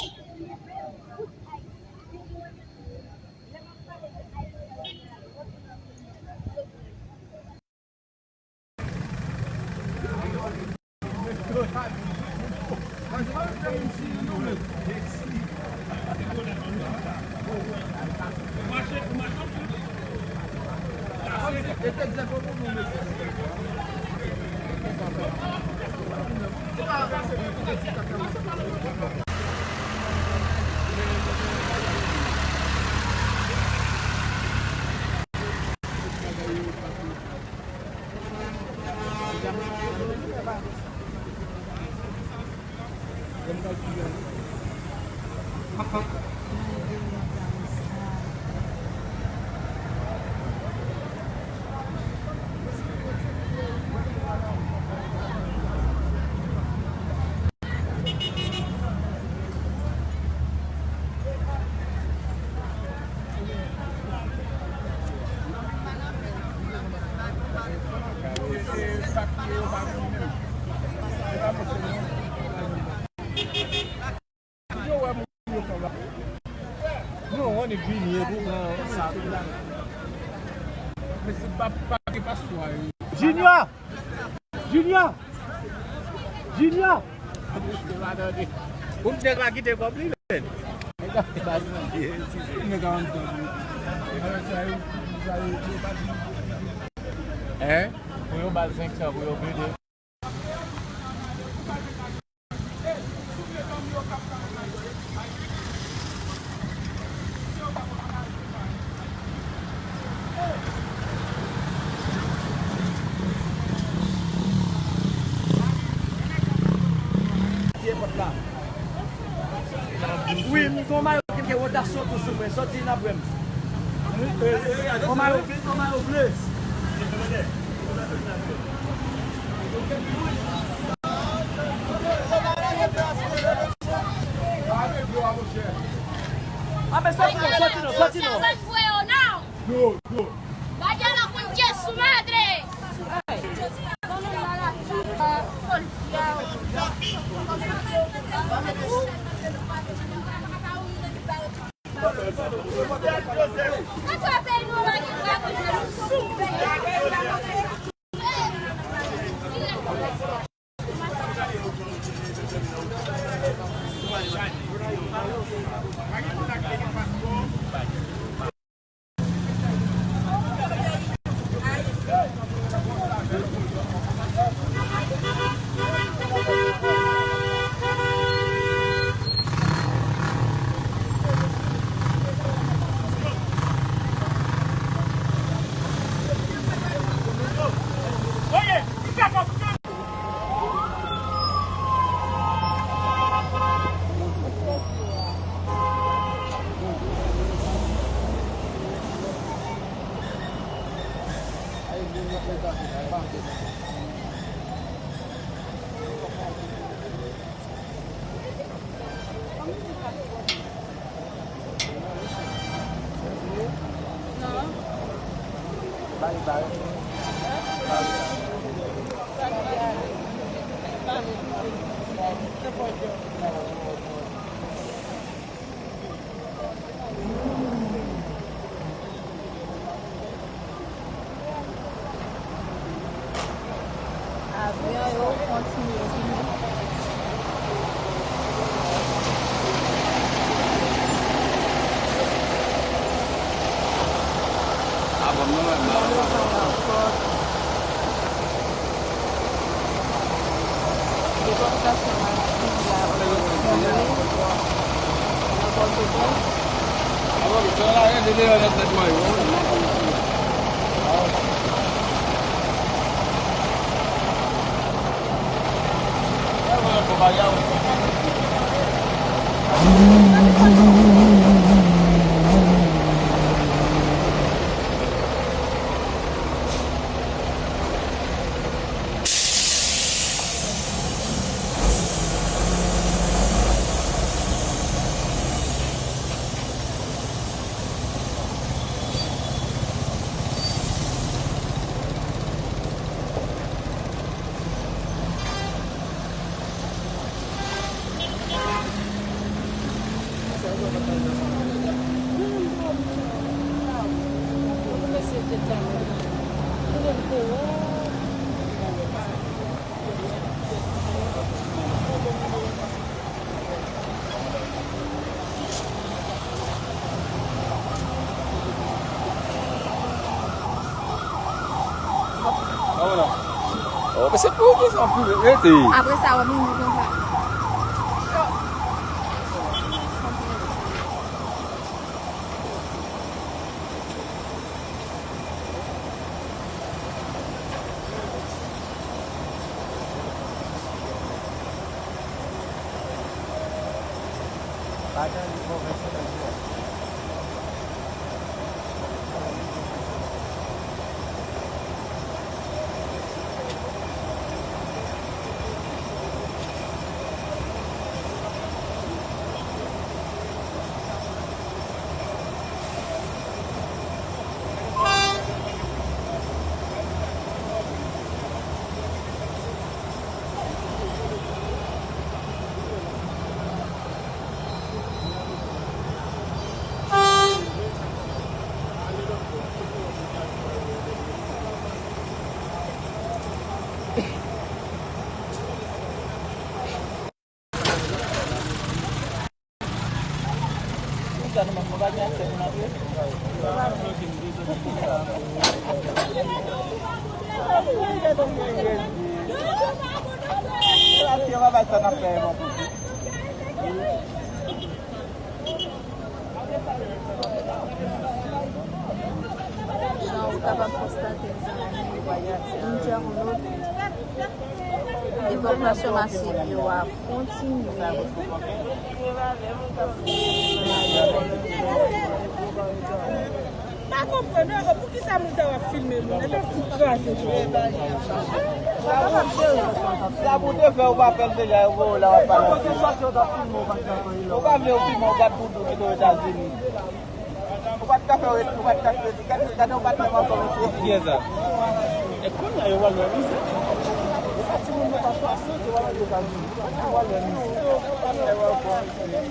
Junior! Junior! Junior! Pou nèg la kite kòb li, men. Nèg la anndan. Hein? Pou yo ba l senk san pou yo plede. Wi, m gen yon mayo ki gen wotasyon tou sou mwen. Sòti n ap wè m. Yon mayo, yon mayo ble. Ah, men sòti non, sòti non, sòti non. Dlo, dlo. Vaya la conche su madre. Avyon yo kontinye vini. Nan letan ankò. Depòtasyon masin la ap kontinye nan Pòtoprens. Oh, men se pou ki sa w filme? Rete. Apre sa, w ap vin di konsa. Jan ou kapab konstate, mezanmi, entènot, evakyasyon masiv yo ap kontinye. Pa konprann, poukisa moun sa yo ap filme moun? Epa fout kraze moun. Sa pou te fè ou pa fè l deja, yo voye w la, w ap pale anpil. Ou pa vle yo filme w gad boudou ki te Etazini. Ou pa t ka fè, ou pa t ka fè, gade, gade, ou pa t menm ankò, mesye. Kiyès sa? E kounye a yo pral wè misye. E sa timoun yo pa swazi, yo pral wè Etazini. Yo pral wè misye.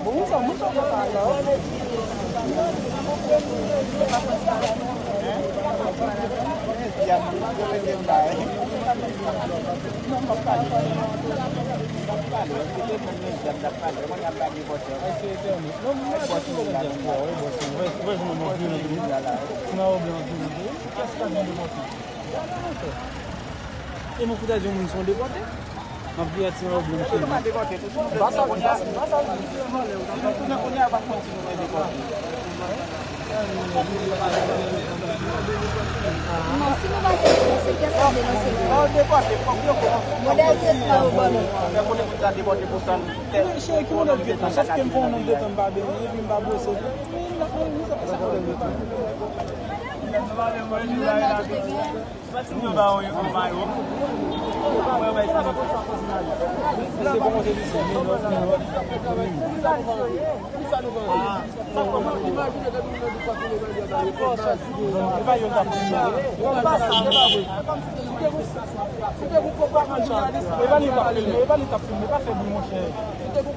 Bon, ou sa, ou sa, ou sa, ou sa. E mwen fout a di yon moun se yon depòte. M ap di a ti mwen yon moun se yon depòte. Non, si nou pa te denonse, kiyès k ap denonse nou? Modèl tretman yo ban nou. Wi, cheri, ki modèl tretman? Sòf ke m pa yon nonm tretman, m pa benyen, epi m pa bwose. Sa k ap fè m tretman? Epa li t ap filme, epa li t ap filme, pa fè bri, monchè.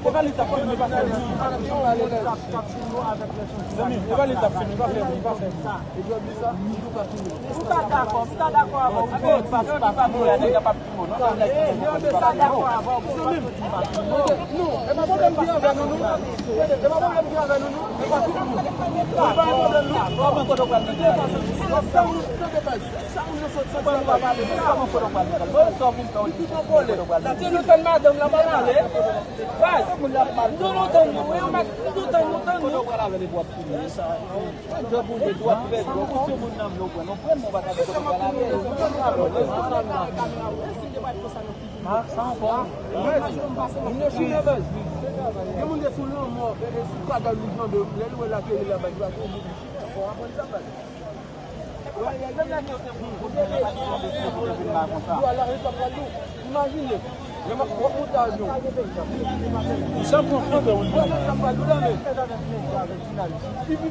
Epa li t ap filme, pa fè bri. Zanmi, epa li t ap filme, pa fè bri, pa fè bri. Ou ta dakò, m ta dakò avè w, ou pa, ou pa, ou pa, ou pa dakò avè w. Zanmi m, non, e pa pwoblèm ki avè nou, non. E pa pwoblèm ki avè nou, non. E pa tout moun. E pa yon pwoblèm, non. Kòman kote w pral mete bagay? Sa moun, tande baz. Sa moun nan sot santi al pa pale. Kòman kote w pral mete bagay? Bon, sa w vin fè w li. Tout an kòlè. Kote w pral mete? Di nou tann madanm la pa pale. Baz, nou tann nou, wi, nou tann nou, tann nou. Kote w pral avè l epi w ap filme sa? Djòb ou ye, djòb fè, djòb ou se moun nan vle w pran. Nou pran, nou pa ka di kote w pral avè l. Sa ankò? Imajine w pase nan figi. Gen moun de sou lanmò, e, e sou kadal li janbe, lè l wè l ateri la, baz, li pa tro bout. Bon, aprann sa, baz. Menm lè ke yo te pou, pou te vin pa konsa. Yo ala, yo sa pral di w. Imajine, lè m ap, w ap monte avyon. Sa pran fòtè, wi. Wè, sa pral di w la, men.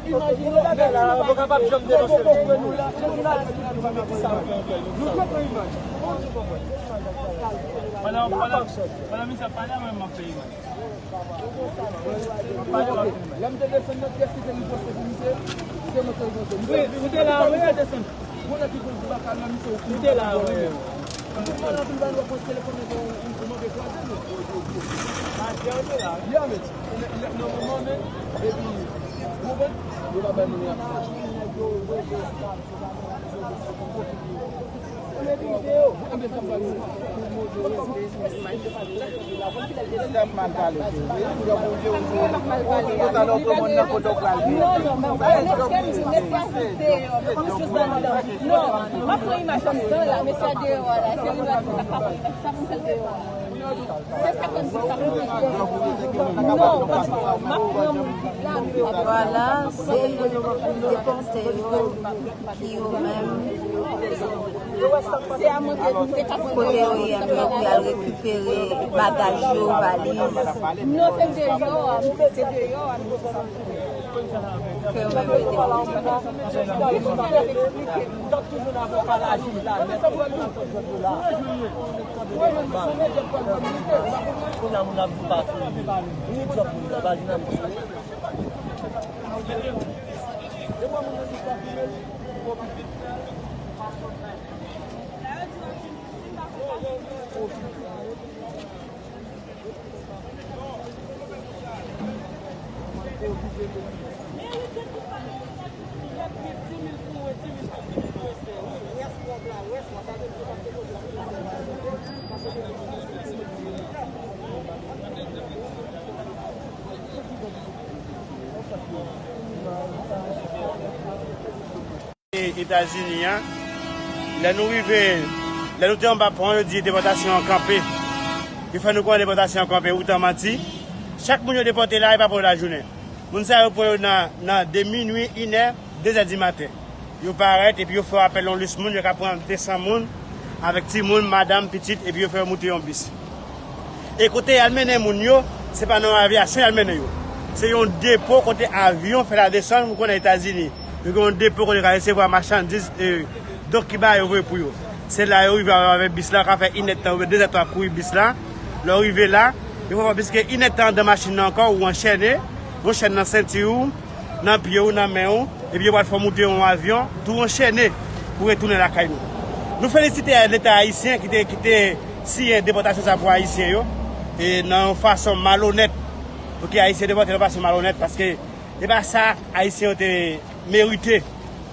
Imajine, lè la, nou pa kapab janm denonse l. Nou la, nou la, nou la, nou la, nou la. Nou pran imaj. Pandan, pandan, pandan misye ap pale, mwen, m ap fè imaj. Lè m te desann nan, kiyès ki te riposte pou misye? Se mwen ki riposte. Wi, ou te la, wi. Misye desann. Bon, lè ki pou baka nan misye, ou te la, wi. Ou konn anpil bagay, w ap pran telefòn nan, ou, ou, ou mande kraze nou. Ya, men, nan moman, men, epi, ou konprann? Yo pa bay moun la. Non, non, m ap pran imaj anndan la, mesye deyò a la, se li la, sa pou m fè l deyò a la. Se sa k ap di sa. Non, m ap pran moun la, m ap pran moun. Vwala, se depòte yo ki yo menm. Kote yo ye, yo pral rekipere bagaj yo, valiz. Non, se deyò a, se deyò a. Ke yo menm yo depòte. Kounye a moun ap di pa fini. Ni djòb moun nan, pa di nan moun. Etazini an, lè nou rive, lè nou te anba pon, yo di depòtasyon an kanpe. Yo fè nou kwè depòtasyon an kanpe, ou t an manti. Chak moun yo depòte la, e pa pou lajounen. Moun sa yo pran yo nan, nan de minui, inè, dezè di maten. Yo parèt, epi yo fè apèl yon lis moun, yo ka pran de san moun. Avèk timoun, madanm, pitit, epi yo fè yo moute yon bis. E kote y al mennen moun yo, se pa nan yon avyasyon y al mennen yo. Se yon depo kote avyon fè la desann, ou konnen Etazini. Yo gen yon depo kote yo ka resevwa machandiz, e, donk ki bagay yo voye pou yo. Se la yo rive avèk bis la, yo ka fè inèdtan oubyen dezèdtan ap kouri bis la. Lè yo rive la, yo fè plis ke inèdtan anndan machin nan ankò, ou anchène, yon chèn nan senti w, nan pye w, nan men w, epi yo pral fè w moute yon avyon, tou anchène pou retounen lakay nou. Nou felisite Leta ayisyen ki te, ki te siyen depòtasyon sa pou Ayisyen yo, e nan yon fason malonèt, pou ke Ayisyen depòte nan fason malonèt, paske e pa sa Ayisyen yo te merite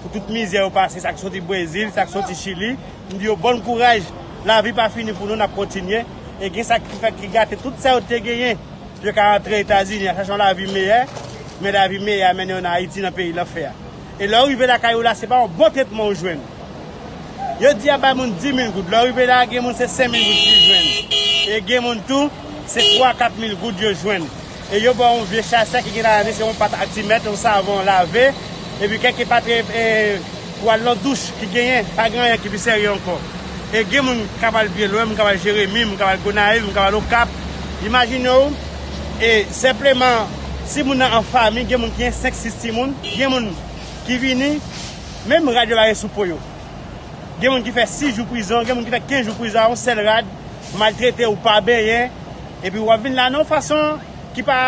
pou tout mizè yo pase, sa k soti Brezil, sa k soti Chili. M di yo bòn kouraj, lavi pa fini pou nou, n ap kontinye. E gen sa ki fè ki gate tout sa yo te genyen. Yo ka rantre Etazini a chache yon lavi meyè, men lavi meyè a mennen yo nan Ayiti, nan peyi lanfè a. E lè w rive lakay ou la, se pa yon bon tretman ou jwenn. Yo di y ap bay moun dis mil goud. Lè w rive la, gen moun se senk mil goud ki jwenn. E gen moun tou, se twa, kat mil goud yo jwenn. E yo ba w yon vye chasè ki gen ladan li, se yon pat aktimèt, yon savon lave, epi kèk pat, e, e, twal nan douch ki genyen, pa gen anyen ki pi serye ankò. E gen moun k ap al byen lwen, moun k ap al Jeremi, moun k ap al Gonayiv, moun k ap al Okap. Imajine w, e senpleman, si moun nan an fanmi, gen moun ki gen senk, sis timoun, gen moun ki vini, menm rad yo lage sou po yo. Gen moun ki fè sis jou prizon, gen moun ki fè kenz jou prizon a yon sèl rad, maltrete w, pa benyen, epi w ap vin la nan yon fason ki pa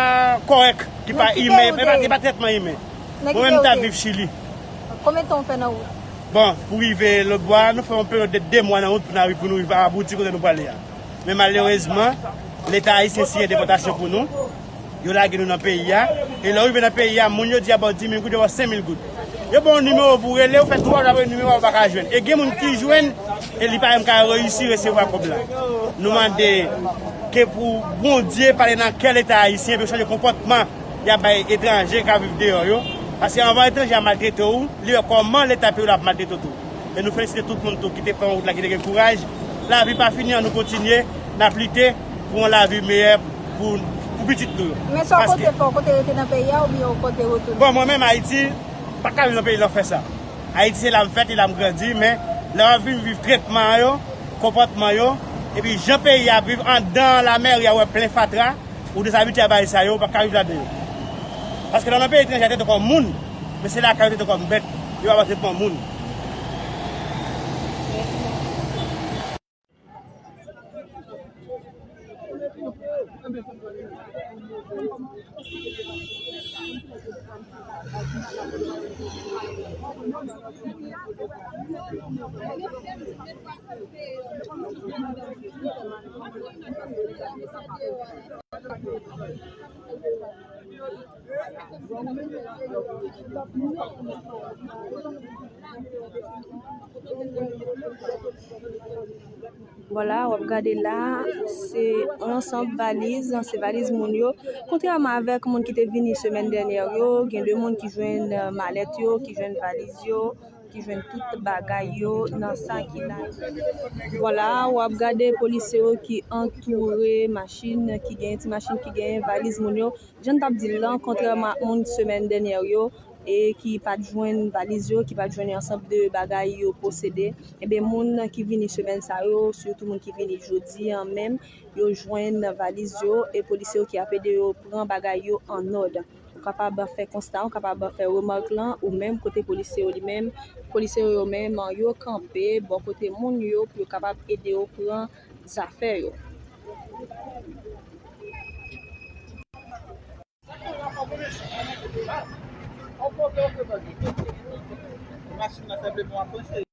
kòrèk, ki pa imen, e pa, e pa trètman imen. Mwen menm, m t ap viv Chili. Konbyen tan w fè nan wout? Bon, pou rive lòt bò a, nou fè yon peryòd de de mwa nan wout pou n arive, pou nou rive abouti kote nou prale a. Men malerezman, Leta ayisyen siyen depòtasyon pou nou. Yo lage nou nan peyi a. E lè w rive nan peyi a, moun yo di y ap ba w dis mil goud, yo ba w senk mil goud. Yo ba w yon nimewo pou w rele, ou fè twa jou apre nimewo a ou pa ka jwenn. E gen moun ki jwenn, e li pa menm ka reyisi resevwa kòb la. Nou mande ke pou Bondye pale nan kè Leta ayisyen, pou yo chanje konpòtman y ap bay etranje k ap viv deyò yo. Paske anvan etranje a maltrete w, li wè kòman Leta peyi w la ap maltrete w tou. E nou felisite tout moun tou ki te pran wout la, ki te gen kouraj. Lavi pa fini, ann nou kontinye, n ap lite pou yon lavi meyè pou, pou pitit nou yo. Men sa w konte fè, w konte rete nan peyi a oubyen w konte retounen? Bon, mwen menm Ayiti, pa ka viv nan peyi lanfè sa. Ayiti se la m fèt e la m grandi, men lè w ap vin viv tretman yo, konpòtman yo, epi jan peyi a ap viv anndan lamèri a, w wè plen fatra, ou dezabitye a bagay sa yo, ou pa ka viv ladan yo. Paske lè w nan peyi etranje, a trete w kòm moun, men se lakay yo trete w kòm bèt, yo pa ba w tretman moun. Vwala, w ap gade la, se yon ansanm valiz, se valiz moun yo. Kontrèman avèk moun ki te vini semèn dènyè yo, gen de moun ki jwenn, euh, malèt yo, ki jwenn valiz yo, ki jwenn tout bagay yo nan sa ki la. Vwala, w ap gade polisye yo ki antoure machin, ki genyen ti machin, ki genyen valiz moun yo. Jan n t ap di l lan, kontrèman ak moun semèn dènyè yo, e ki pa t jwenn valiz yo, ki pa t jwenn ansanm de bagay yo posede, enben, moun ki vini semèn sa yo, sitou moun ki vini jodi a menm, yo jwenn valiz yo, e polisye yo ki ap ede yo pran bagay yo an òd. Ou kapab fè konsta, ou kapab fè remak lan, ou menm kote polisye yo li menm, polisye yo menm, yo kanpe bò kote moun yo pou yo kapab ede yo pran zafè yo. Machin nan senpleman ap panse.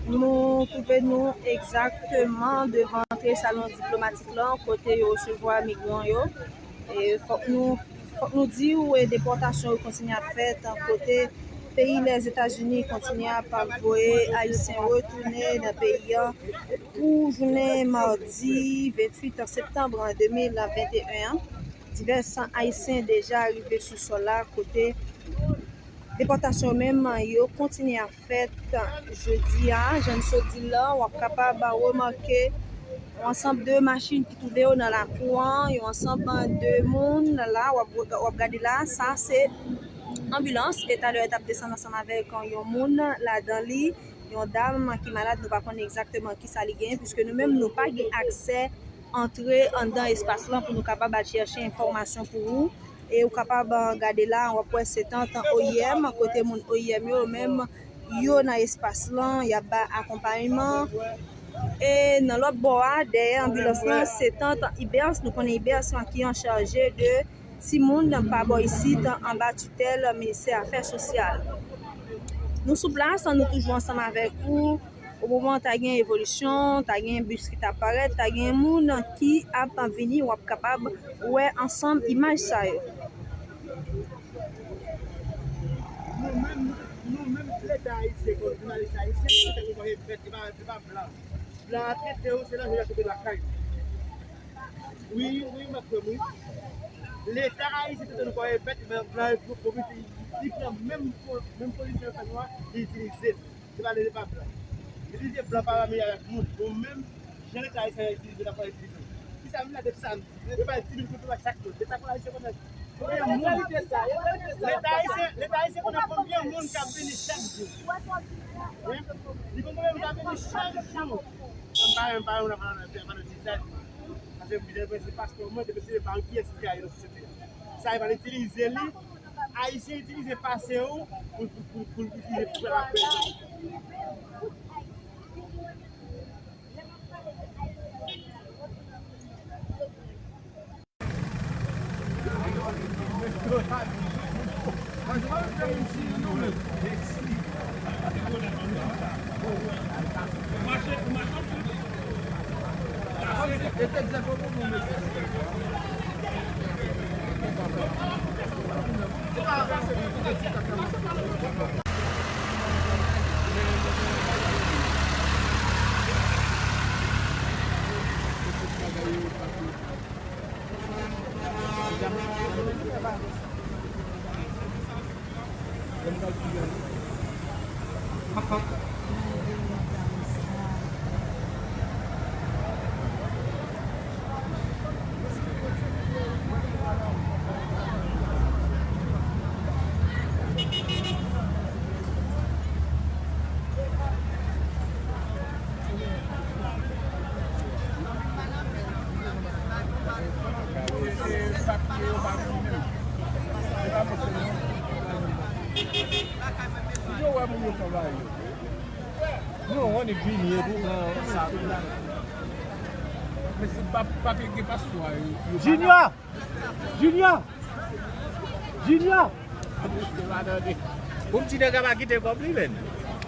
Nou twouve nou egzakteman devan antre salon diplomatik lan, kote yo resevwa migran yo. E fòk nou, fòk nou di w, e, depòtasyon yo kontinye ap fèt, kote peyi Lèzetazini kontinye ap voye Ayisyen retounen nan peyi an pou jounen madi venntuit septanm de mil venteyen an. Divès Ayisyen deja rive sou sòl la, kote depòtasyon yo menm, yo kontinye ap fèt jodi a. Jan n sot di l la, w ap kapab remake yon ansanm de machin ki twouve yo nan lakou an, yon ansanm de moun la, w ap, w ap gade la, sa se anbilans, e talè yo t ap desann ansanm avèk yon moun ladan li, yon dam ki malad, nou pa konnen egzakteman kisa li genyen, piske nou menm nou pa gen aksè antre anndan espas lan pou nou kapab al chèche enfòmasyon pou ou. E ou kapab, ah, gade la, w ap wè se tant O I M, kote moun O I M yo menm, yo nan espas lan, y ap ba akonpayman. E nan lòt bò a, dèyè anbilans lan, se tant Ibers, nou konnen Ibers lan ki an chaje de timoun pa bò isit, anba titèl Ministè Afè Sosyal. Nou sou plas, nou toujou ansanm avèk ou. O moman, ta gen evolisyon, ta gen bis ki t ap parèt, ta gen moun ki ap vini, w ap kapab wè ansanm imaj sa yo. Nou menm, nou menm, Leta ayisyen, kòm jounalis ayisyen, nou te dwe remèt, e pa, e pa blan. Blan an trete w, se lanje y ap trete lakay ou. Wi, wi, m ap kwè, wi. Leta ayisyen trete nou kòm bèt, men blan yo pwofite, li pran menm po-, menm pozisyon yo fè nou an, li itilize l. Se pa, se pa blan. Itilize blan pa mèm avèk moun. Nou menm, jan Leta ayisyen itilize, n ap itilize. Kisa m la depi samdi? Yo bay dis mil goud pou chak moun. Leta ayisyen konnen konbyen moun? Leta ayisyen, Leta ayisyen konnen konbyen moun k ap vini chak jou. Wi. Li konn konbyen moun k ap vini chak jou. Mwen pa, mwen pa, mwen pa nan, mwen pa nan dizay. Paske mwen se paspò mwen, depi se pa kiyès ki gaye nan sosyete a. Sa yo pral itilize li, Ayisyen itilize pase w pou, pou, pou, pou itilize pou fè laprès. Yo wè moun yo travay yo. Non, on est vini et tout, non, sa. Men si pa, pa gen paspò, yo, yo pa Junior! Junior! Junior! Pou m ti nèg a pa kite kòb li, menn.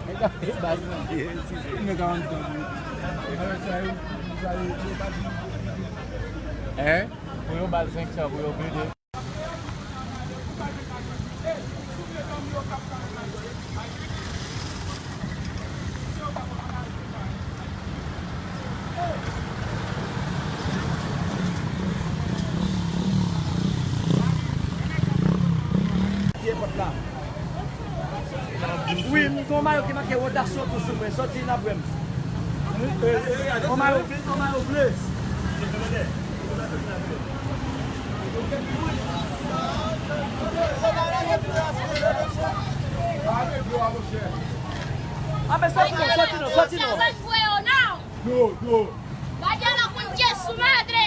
E baz mwen. Nèg a anndan. Hein? Pou yo ba l senk san pou yo plede. Wi, m gen yon mayo ki make wotasyon tou sou mwen, sòti nan brèm. Yon mayo, yon mayo ble. Ape sòti non, sòti non, sòti non. Dlo, dlo. Vaya la concha su madre.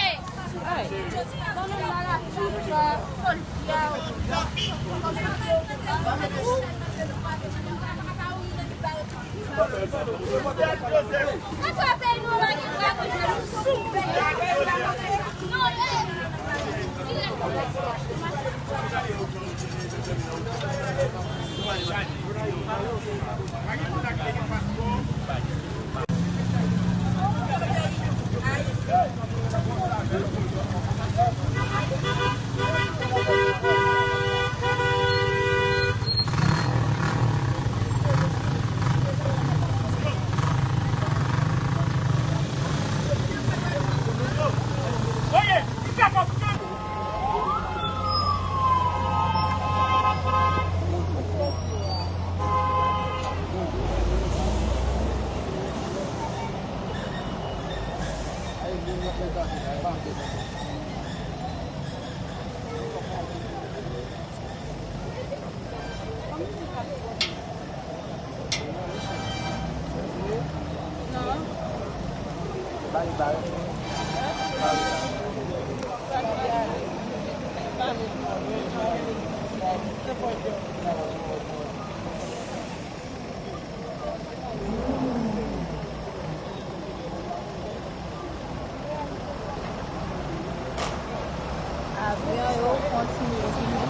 Avyon yo kontinye vini.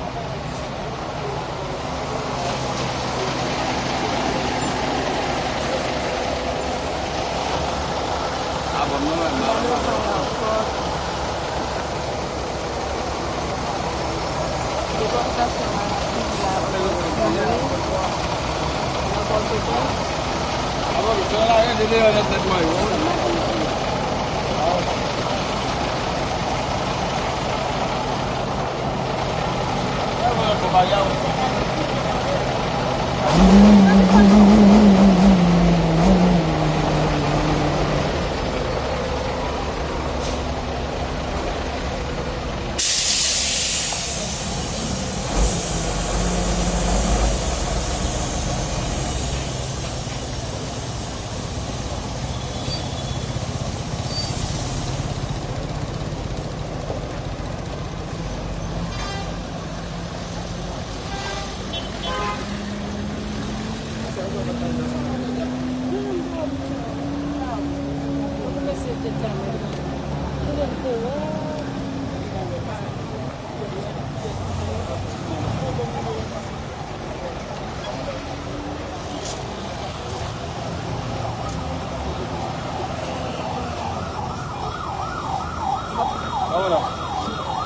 Depòtasyon Ayiti a kontinye nan Pòtoprens.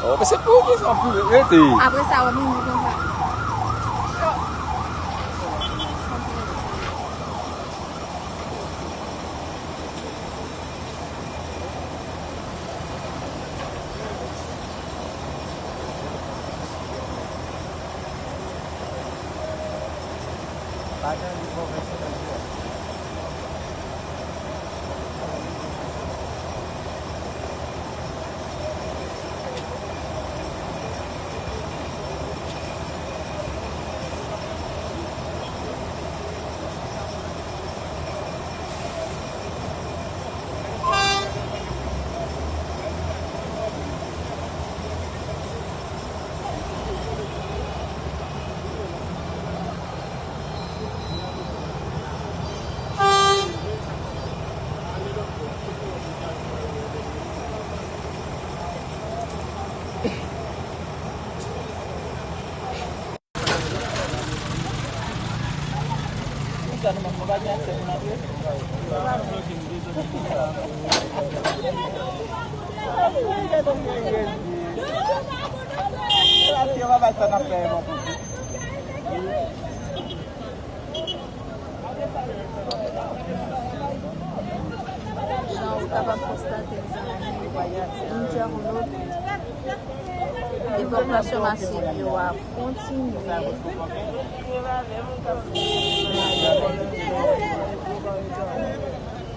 Oh, men se pou ki sa pou rete. Apre sa, w ap vin di konsa. Jan ou kapab konstate, mezanmi, entènot, depòtasyon masiv yo ap kontinye.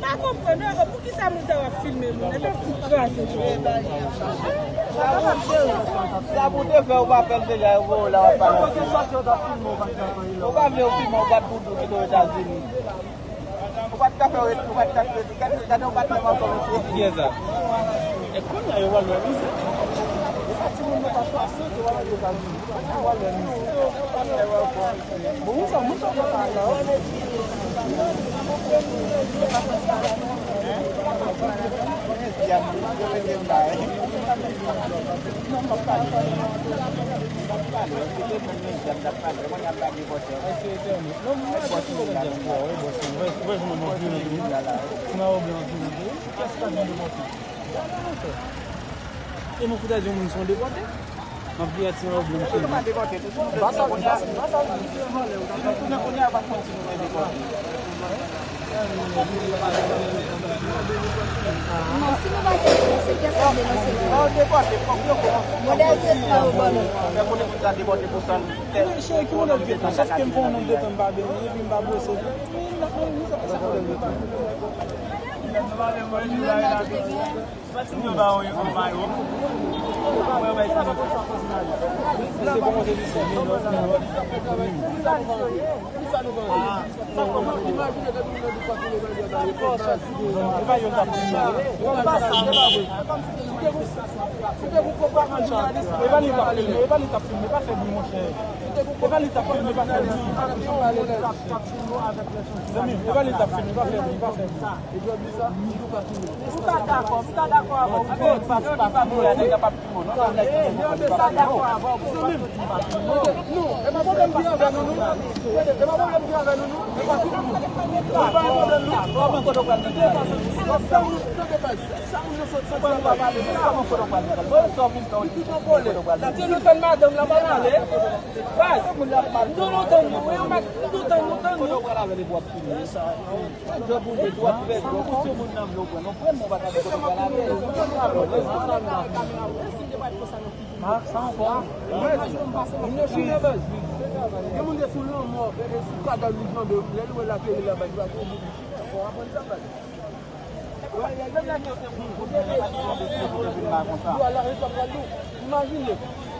Pa konprann, non, poukisa moun sa yo ap filme moun? Epi ap fout kraze tou. Sa pou te fè, ou pa fè l deja, yo voye w la, w ap pale. Kote sòsyè yo t ap filme w, pa t ap fè anyen. Ou pa vle yo filme w, ou pa t pou di w kite Ozetazini. Ou pa t ka fè, ou pa t ka fè, gade, gade, ou pa t menm ankò, mesye. Kiyès sa? E kounye a yo pral wè, wi, se. E mwen fout a di yon moun se yon depòte. M ap di a ti yon pwoblèm sou li. Ba sa, ba sa, ba sa. Non, si nou pa te denonse, kiyès k ap denonse nou? Modèl tretman yo ban nou. Men cheri, ki modèl tretman? Sòske m fè yon nonm de tan m pa benyen, epi m pa bwose. Sa modèl tretman? E pa li t ap filme, e pa li t ap filme, pa fè bri, monchè. E pa li t ap filme, pa fè bri. Zanmi m, e pa li t ap filme, pa fè bri, pa fè bri. Ou ta dakò, m ta dakò avè w, ou gen yon pati pa filme, nèg la p ap filme w, non, nèg la p ap filme w. Zanmi m, non, e pa pwoblèm ki avè nou, non. E pa pwoblèm ki avè nou, non. E pa tout moun. E pa yon pwoblèm, non. Kòman kote w pral mete bagay? Sa moun, tande baz, sa moun nan sot santi anba pale, men kòman kote w pral mete bagay? Sa w vin fè w di kote w pral mete bagay? Depi nou tann madanm la pa pale. Baz, depi nou tann nou, nou tann nou, tann nou. Kote w pral avè l epi w ap filme sa? Fè djòb ou ye, dwòt fè dwòt. Ou se moun nan vle w pran. Non, pran non, pa ka di kote w pral avè l. Sa ankò. Moun yo chimè baz. Gen moun de sou lanmò, e sou kadal li janbe, lè l wè l ateri la baz, li pa gen moun. Bon, aprann sa baz. Yo al la, yo t ap pral di w. Imajine,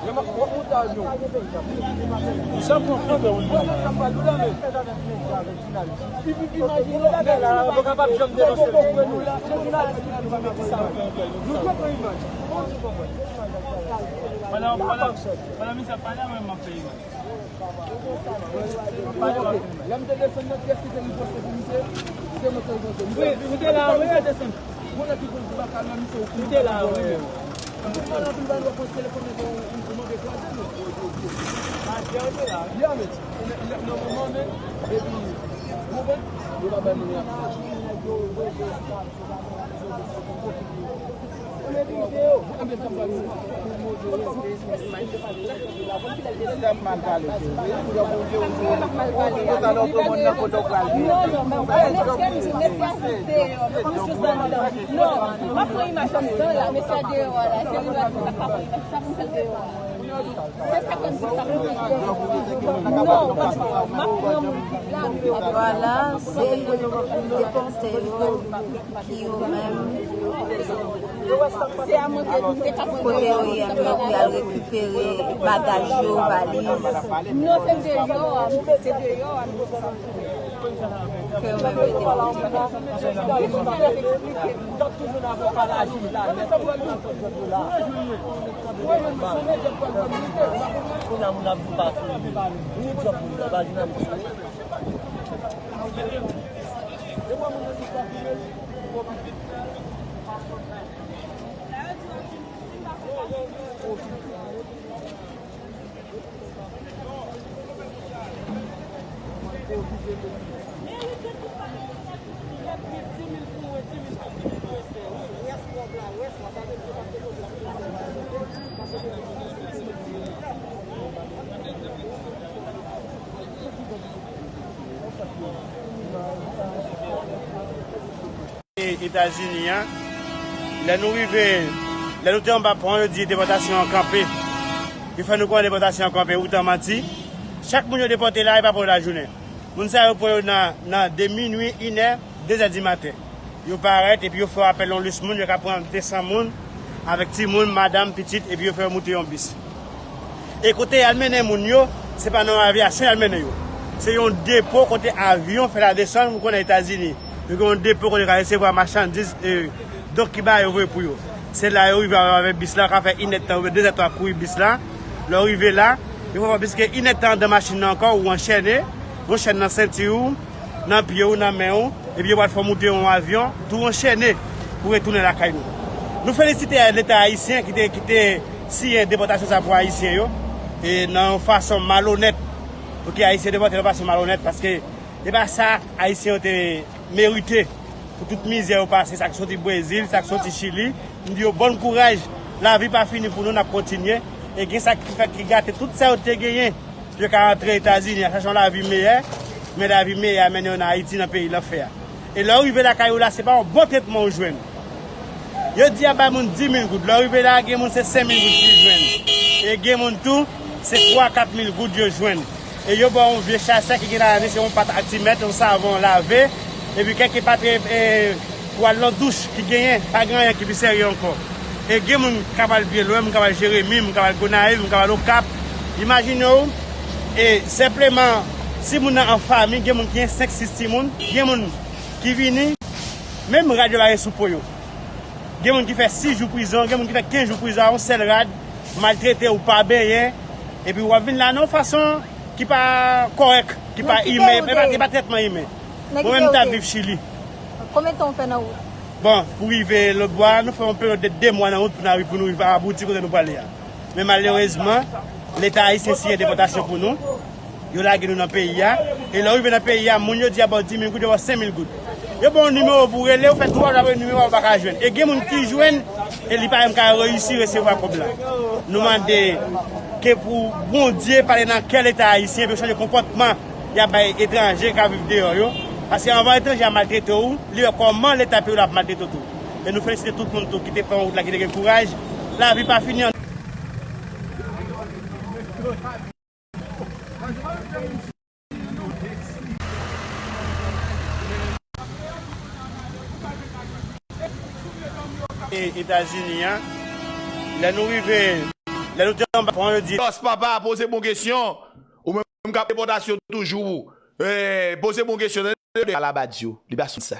lè m ap, w ap monte avyon. Ou sa pran pran bè w. Wè, nan sa pral di w la, men. Imajine, lè la, ou pa kapab janm denonse. Nou la, nou la, nou mete sa. Nou dwe pran imaj. Pandan, pandan, pandan misye ap pale, mwen, m ap fè imaj. Lè m te desann nan, kiyès ki te riposte pou misye? Se mwen te riposte. Wi, ou te la, wi, ou te desann. Ou te la, wi. Anpil bagay, anpil bagay, w ap pran telefòn nan, ou, ou, ou mande kwaze nou. Ya, men, nan, nan moman, men, epi, ou konprann? Yo pa bay moun aksè. Vwala, se depòte yo ki yo menm kote yo ye a, yo pou y al rekipere bagaj yo, valiz. Non, se deyò a, se deyò a. Ke yo menm mete. Kounye a moun ap di pa fè. Ni djòb moun yo pa dinamik. Etazini an, lè nou rive, lè nou te anba pon, yo di depòtasyon an kanpe. Yo fè nou kwè depòtasyon an kanpe, otan manti. Chak moun yo depòte la, yo pa pran yo lajounen. Moun sa yo pran yo nan, nan de minwi, inè, dezè di maten. Yo parèt epi yo fè apèl yon lis moun, yo ka pran de san moun, avèk timoun, madanm, pitit, epi yo fè yo moute yon bis. E kote y al mennen moun yo, se pa nan avyasyon y al mennen yo. Se yon depo kote avyon fè ladesann, ou konnen Etazini. Yo gen yon depo kote yo ka resevwa machandiz, e, donk ki ba yo voye pou yo. Se la yo rive avèk bis la, ka fè inèdtan oubyen dezèdtan ap kouri bis la. Lè w rive la, yo fè w plis ke inèdtan anndan machin nan ankò, ou anchène, yon chèn nan senti w, nan pye w, nan men w, epi yo pral fè w moute yon avyon, tou anchène pou retounen lakay nou. Nou felisite Leta ayisyen ki te, ki te siyen depòtasyon sa pou Ayisyen yo, e nan yon fason malonèt, pou ke Ayisyen depòte nan yon fason malonèt, paske e pa sa Ayisyen yo te merite pou tout mizè yo pase, sa k soti Brezil, sa k soti Chili. M di yo bòn kouraj, lavi pa fini pou nou, n ap kontinye. E gen sa ki fèt ki gate tout sa yo te genyen. Yo ka rantre Etazini a chache yon lavi meyè, men lavi meyè a mennen yo nan Ayiti, nan peyi lanfè a. E lè w rive lakay ou la, se pa yon bon tretman w jwenn. Yo di y ap bay moun di mil goud. Lè w rive la, gen moun se senk mil goud ki jwenn. E gen moun tou, se twa, kat mil goud yo jwenn. E yo ba w yon vye chasè ki gen ladan li, se yon pat ak ti mèt, yon savon lave, epi kèk epatre, e, pou al nan douch ki genyen, pa gen anyen ki pi serye ankò. E gen moun k ap al byen lwen, moun k ap al Jeremi, moun k ap al Gonayiv, moun k ap al Okap. Imajine w, e senpleman, si moun nan an fanmi, gen moun ki gen senk, sis timoun, gen moun ki vini, menm rad yo pa gen sou po yo. Gen moun ki fè sis jou prizon, gen moun ki fè kenz jou prizon a yon sèl rad, maltrete ou pa benyen, epi w ap vin la nan yon fason ki pa kòrèk, ki pa imen, e pa, e pa trètman imen. Mwen menm m t ap viv Chili. Konbyen tan w fè nan wout? Bon, pou rive lòt bò a, nou fè yon peryòd de de mwa nan wout pou n a, pou nou rive abouti kote nou prale a. Men malerezman, Leta ayisyen siyen depòtasyon pou nou. Yo lage nou nan peyi a. E lè w rive nan peyi a, moun yo di y ap ba w di mil goud, yo ba w senk mil goud. Yo ba w yon nimewo pou w rele, ou fè twa jou apre nimewo a ou pa ka jwenn. E gen moun ki jwenn, e li pa menm ka reyisi resevwa kòb la. Nou mande ke pou Bondye pale nan kè Leta ayisyen, pou yo chanje konpòtman y ap bay etranje k ap viv deyò yo. Paske anvan etranje a maltrete w, li wè kòman Leta peyi w la ap maltrete w tou. E nou felisite tout moun tou ki te pran wout la, ki te gen kouraj. Lavi pa fini an. E Etazini an, lè nou rive, lè nou te anba pon, yo di, Bòs papa, poze bon kesyon. Ou menm k ap depòtasyon toujou. Eh, poze bon kesyon. Tande, Alabadi yo, li pa sot sa.